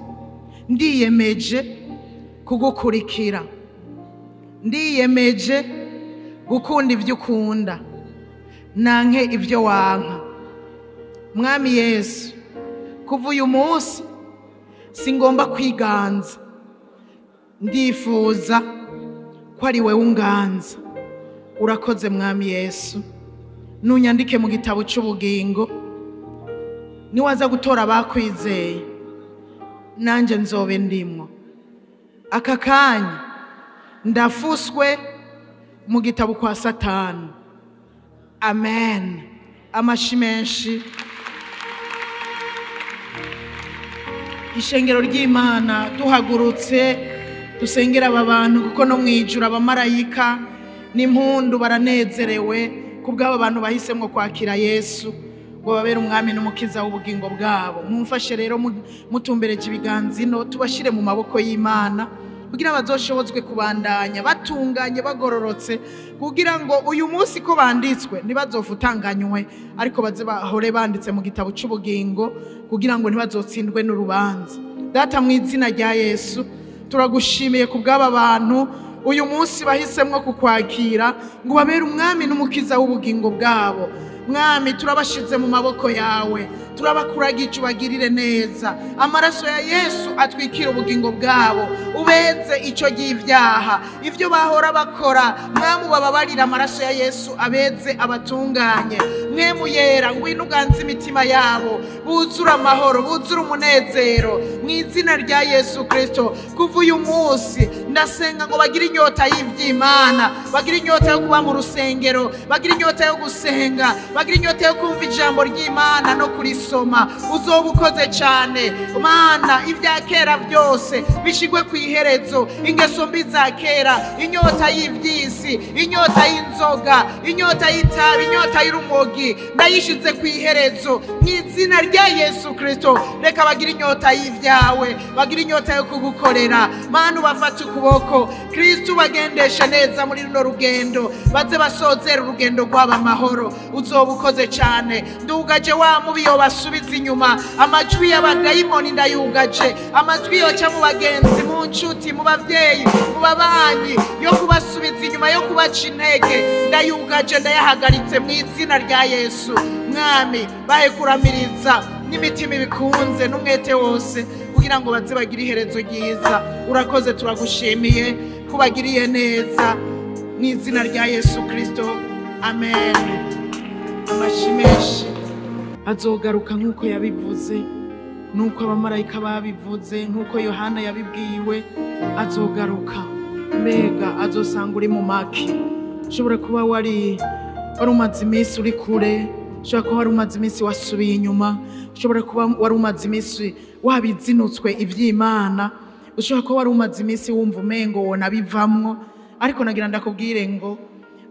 ndiyemeje kugukurikira, ndiyemeje gukunda ibyo ukunda, nanke ibyo wanka. Mwami Yesu, kuva uyu munsi singomba kwiganza, ndifuza ko ari wewe unganza. Urakoze Mwami Yesu, nunyandike mu gitabo cy'ubugingo, niwaza gutora abakwizeye nanjye nzobe ndimwo. Aka kanya ndafuswe mu gitabo kwa Satani. Amen. Amashi menshi. Ishengero ry'Imana, duhagurutse dusengera aba bantu, kuko no mwijuru abamarayika n'impundu baranezerewe kubw'aba bantu bahisemwo kwakira Yesu ngo babere umwami n'umukiza w'ubugingo bwabo. Mumfashe rero mutumbereje ibiganza ino, tubashire mu maboko y'Imana kugira bazoshobozwe kubandanya batunganye bagororotse, kugira ngo uyu munsi ko banditswe ntibazofutanganywe, ariko baze bahore banditse mu gitabo cy'ubugingo, kugira ngo ntibazotsindwe n'urubanza. Data, mu izina rya Yesu, turagushimiye ku bw'aba bantu uyu munsi bahisemwo kukwakira ngo babere umwami n'umukiza w'ubugingo bwabo. Mwami, turabashize mu maboko yawe, turabakuragije ubagirire neza. Amaraso ya Yesu atwikira ubugingo bwabo, ubeze icyo ry'ibyaha ibyo bahora bakora. Mwami, ubababarira, amaraso ya Yesu abeze abatunganye. Mwemu yera, ngwino uganze imitima yabo, buzure amahoro, buzure umunezero mu izina rya Yesu Kristo. Kuva uyu munsi ndasenga ngo bagire inyota y'iby'Imana, bagire inyota yo kuba mu rusengero, bagire inyota yo gusenga, bagira inyota yo kumva ijambo ry'Imana no kurisoma. Uzoba ukoze cyane Mana, ibya kera byose bishigwe ku iherezo, ingeso mbi za kera, inyota y'iby'isi, inyota y'inzoga, inyota y'itabi, inyota y'urumogi, ndayishize ku iherezo mu izina rya Yesu Kristo. Reka bagira inyota y'ibyawe, bagira inyota yo kugukorera. Mana, ubafate ukuboko, Kristo ubagendeshe neza muri runo rugendo, baze basozera urugendo rwabo amahoro. Uzoba ukoze cyane. Ndugaje wa mubi yobasubiza inyuma, amajwi y'abadayimoni ndayugaje, amajwi yoca mu bagenzi, mu nshuti, mu bavyeyi, mu babanyi, yo kubasubiza inyuma, yo kubaca intege, ndayugaje, ndayahagaritse mu izina rya Yesu. Mwami, bahe kuramiriza n'imitima ibikunze n'umwete wose, kugira ngo baze bagire iherezo ryiza. Urakoze, turagushimiye kubagiriye neza. Mu izina rya Yesu Kristo, amen. Amashi menshi. Azogaruka nk'uko yabivuze, nuko abamarayika babivuze, nk'uko Yohana yabibwiwe. Azogaruka. Mbega azosanga uri mu maki? Ushobora kuba wari umaze iminsi uri kure, ushobora kuba wari umaze iminsi wasubiye inyuma, ushobora kuba wari umaze iminsi wabizinutswe iby'Imana, ushobora kuba wari umaze iminsi wumva umengo wona bivamwo. Ariko nagira ndakubwire ngo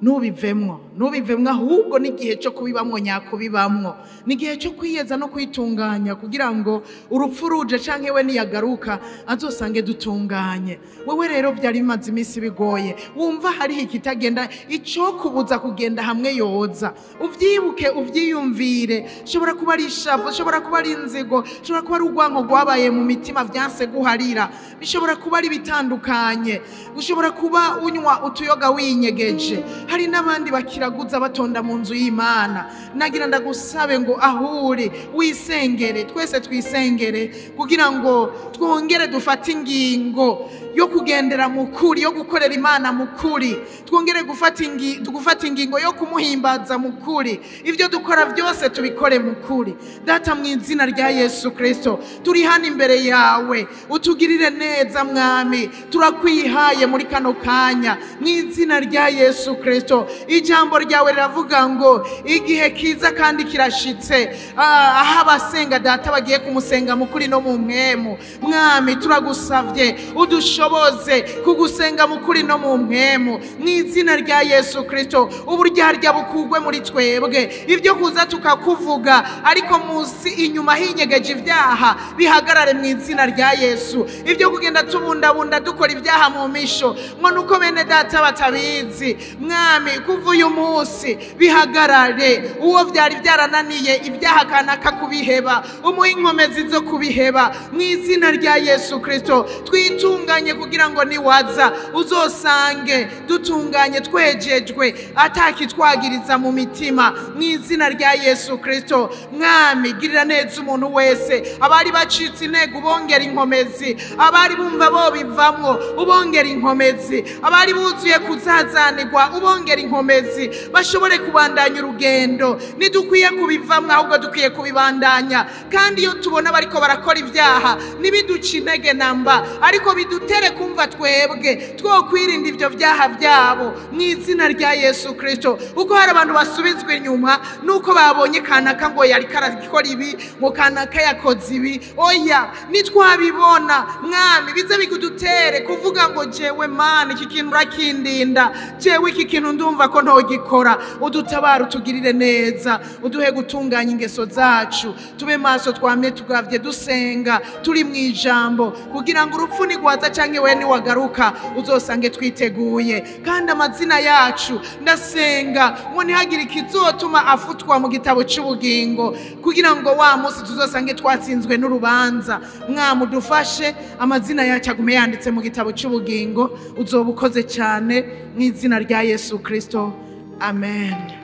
nubivemwo, nubivemwo, ahubwo n'igihe cyo kubibamwo nyakubibamwo, n'igihe cyo kwiyeza no kwitunganya kugira ngo urupfu ruje canke we niyagaruka azosange dutunganye. Wewe rero byari bimaze iminsi bigoye, wumva hariho ikitagenda, ico kubuza kugenda hamwe yoza, uvyibuke, uvyiyumvire. Shobora kuba ari ishavu, shobora kuba ari inzigo, shobora kuba ari urwanko rwabaye mu mitima vyanse guharira, bishobora kuba ari bitandukanye, ushobora kuba unywa utuyoga winyegeje. Hari n'abandi bakiraguza batonda mu nzu y'Imana. Nagira ndagusabe ngo ahuri wisengere, twese twisengere kugira ngo twongere dufate ingingo yo kugendera mu kuri, yo gukorera Imana mu kuri, twongere gufata ingingo yo kumuhimbaza mu kuri. Ibyo dukora byose tubikore mu kuri. Data, mu izina rya Yesu Kristo, turi hano imbere yawe, utugirire neza Mwami, turakwihaye muri kano kanya mu izina rya Yesu Kristo. Ijambo ryawe riravuga ngo igihe kiza kandi kirashitse, aho abasenga Data bagiye kumusenga mu kuri no mu mwemu. Mwami, turagusavye udushoboze kugusenga mu kuri no mu mwemu mu izina rya Yesu Kristo. Uburyarya bukugwe muri twebwe, ibyo kuza tukakuvuga ariko munsi inyuma hinyegeje ibyaha bihagarare mu izina rya Yesu. Ibyo kugenda tubundabunda dukora ibyaha mu misho ngo nuko bene Data batabizi, Mwami, kuva uyu munsi bihagarare. Uwo byari byarananiye ibyaha kanaka kubiheba, umuhe inkomezi zo kubiheba mu izina rya Yesu Kristo. Twitunganye kugira ngo niwaza uzosange dutunganye, twejejwe, atakitwagiriza mu mitima mu izina rya Yesu Kristo. Mwami, girira neza umuntu wese, abari bacitse intego ubongera inkomezi, abari bumva bo bivamwo ubongera inkomezi, abari buzuye kuzazanirwa ubongera inkomezi, bashobore kubandanya urugendo. Ntidukwiye kubivamwo, ahubwo dukwiye kubibandanya. Kandi iyo tubona bariko barakora ibyaha ntibiduce intege namba, ariko bidutere kumva twebwe twokwirinda ibyo byaha byabo mu izina rya Yesu Kristo. Uko hari abantu basubizwa inyuma nuko babonye kanaka ngo yari karakora ibi, ngo kanaka yakoze ibi, oya, nitwabibona Mwami bize bigudutere kuvuga ngo jewe Mana iki kintu urakindinda, jewe iki kintu ndumva ko ntogikora. Udutabara, utugirire neza, uduhe gutunganya ingeso zacu, tube maso twamye tugavye dusenga turi mu ijambo, kugira ngo urupfu nigwaza canke we niwagaruka uzosange twiteguye. Kandi amazina yacu ndasenga ngo ntihagire ikizotuma afutwa mu gitabo cy'ubugingo, kugira ngo wa munsi tuzosange twatsinzwe n'urubanza. Mwami, udufashe amazina yacu agume yanditse mu gitabo cy'ubugingo. Uzoba ukoze cyane mu izina rya Yesu Kristo, amen.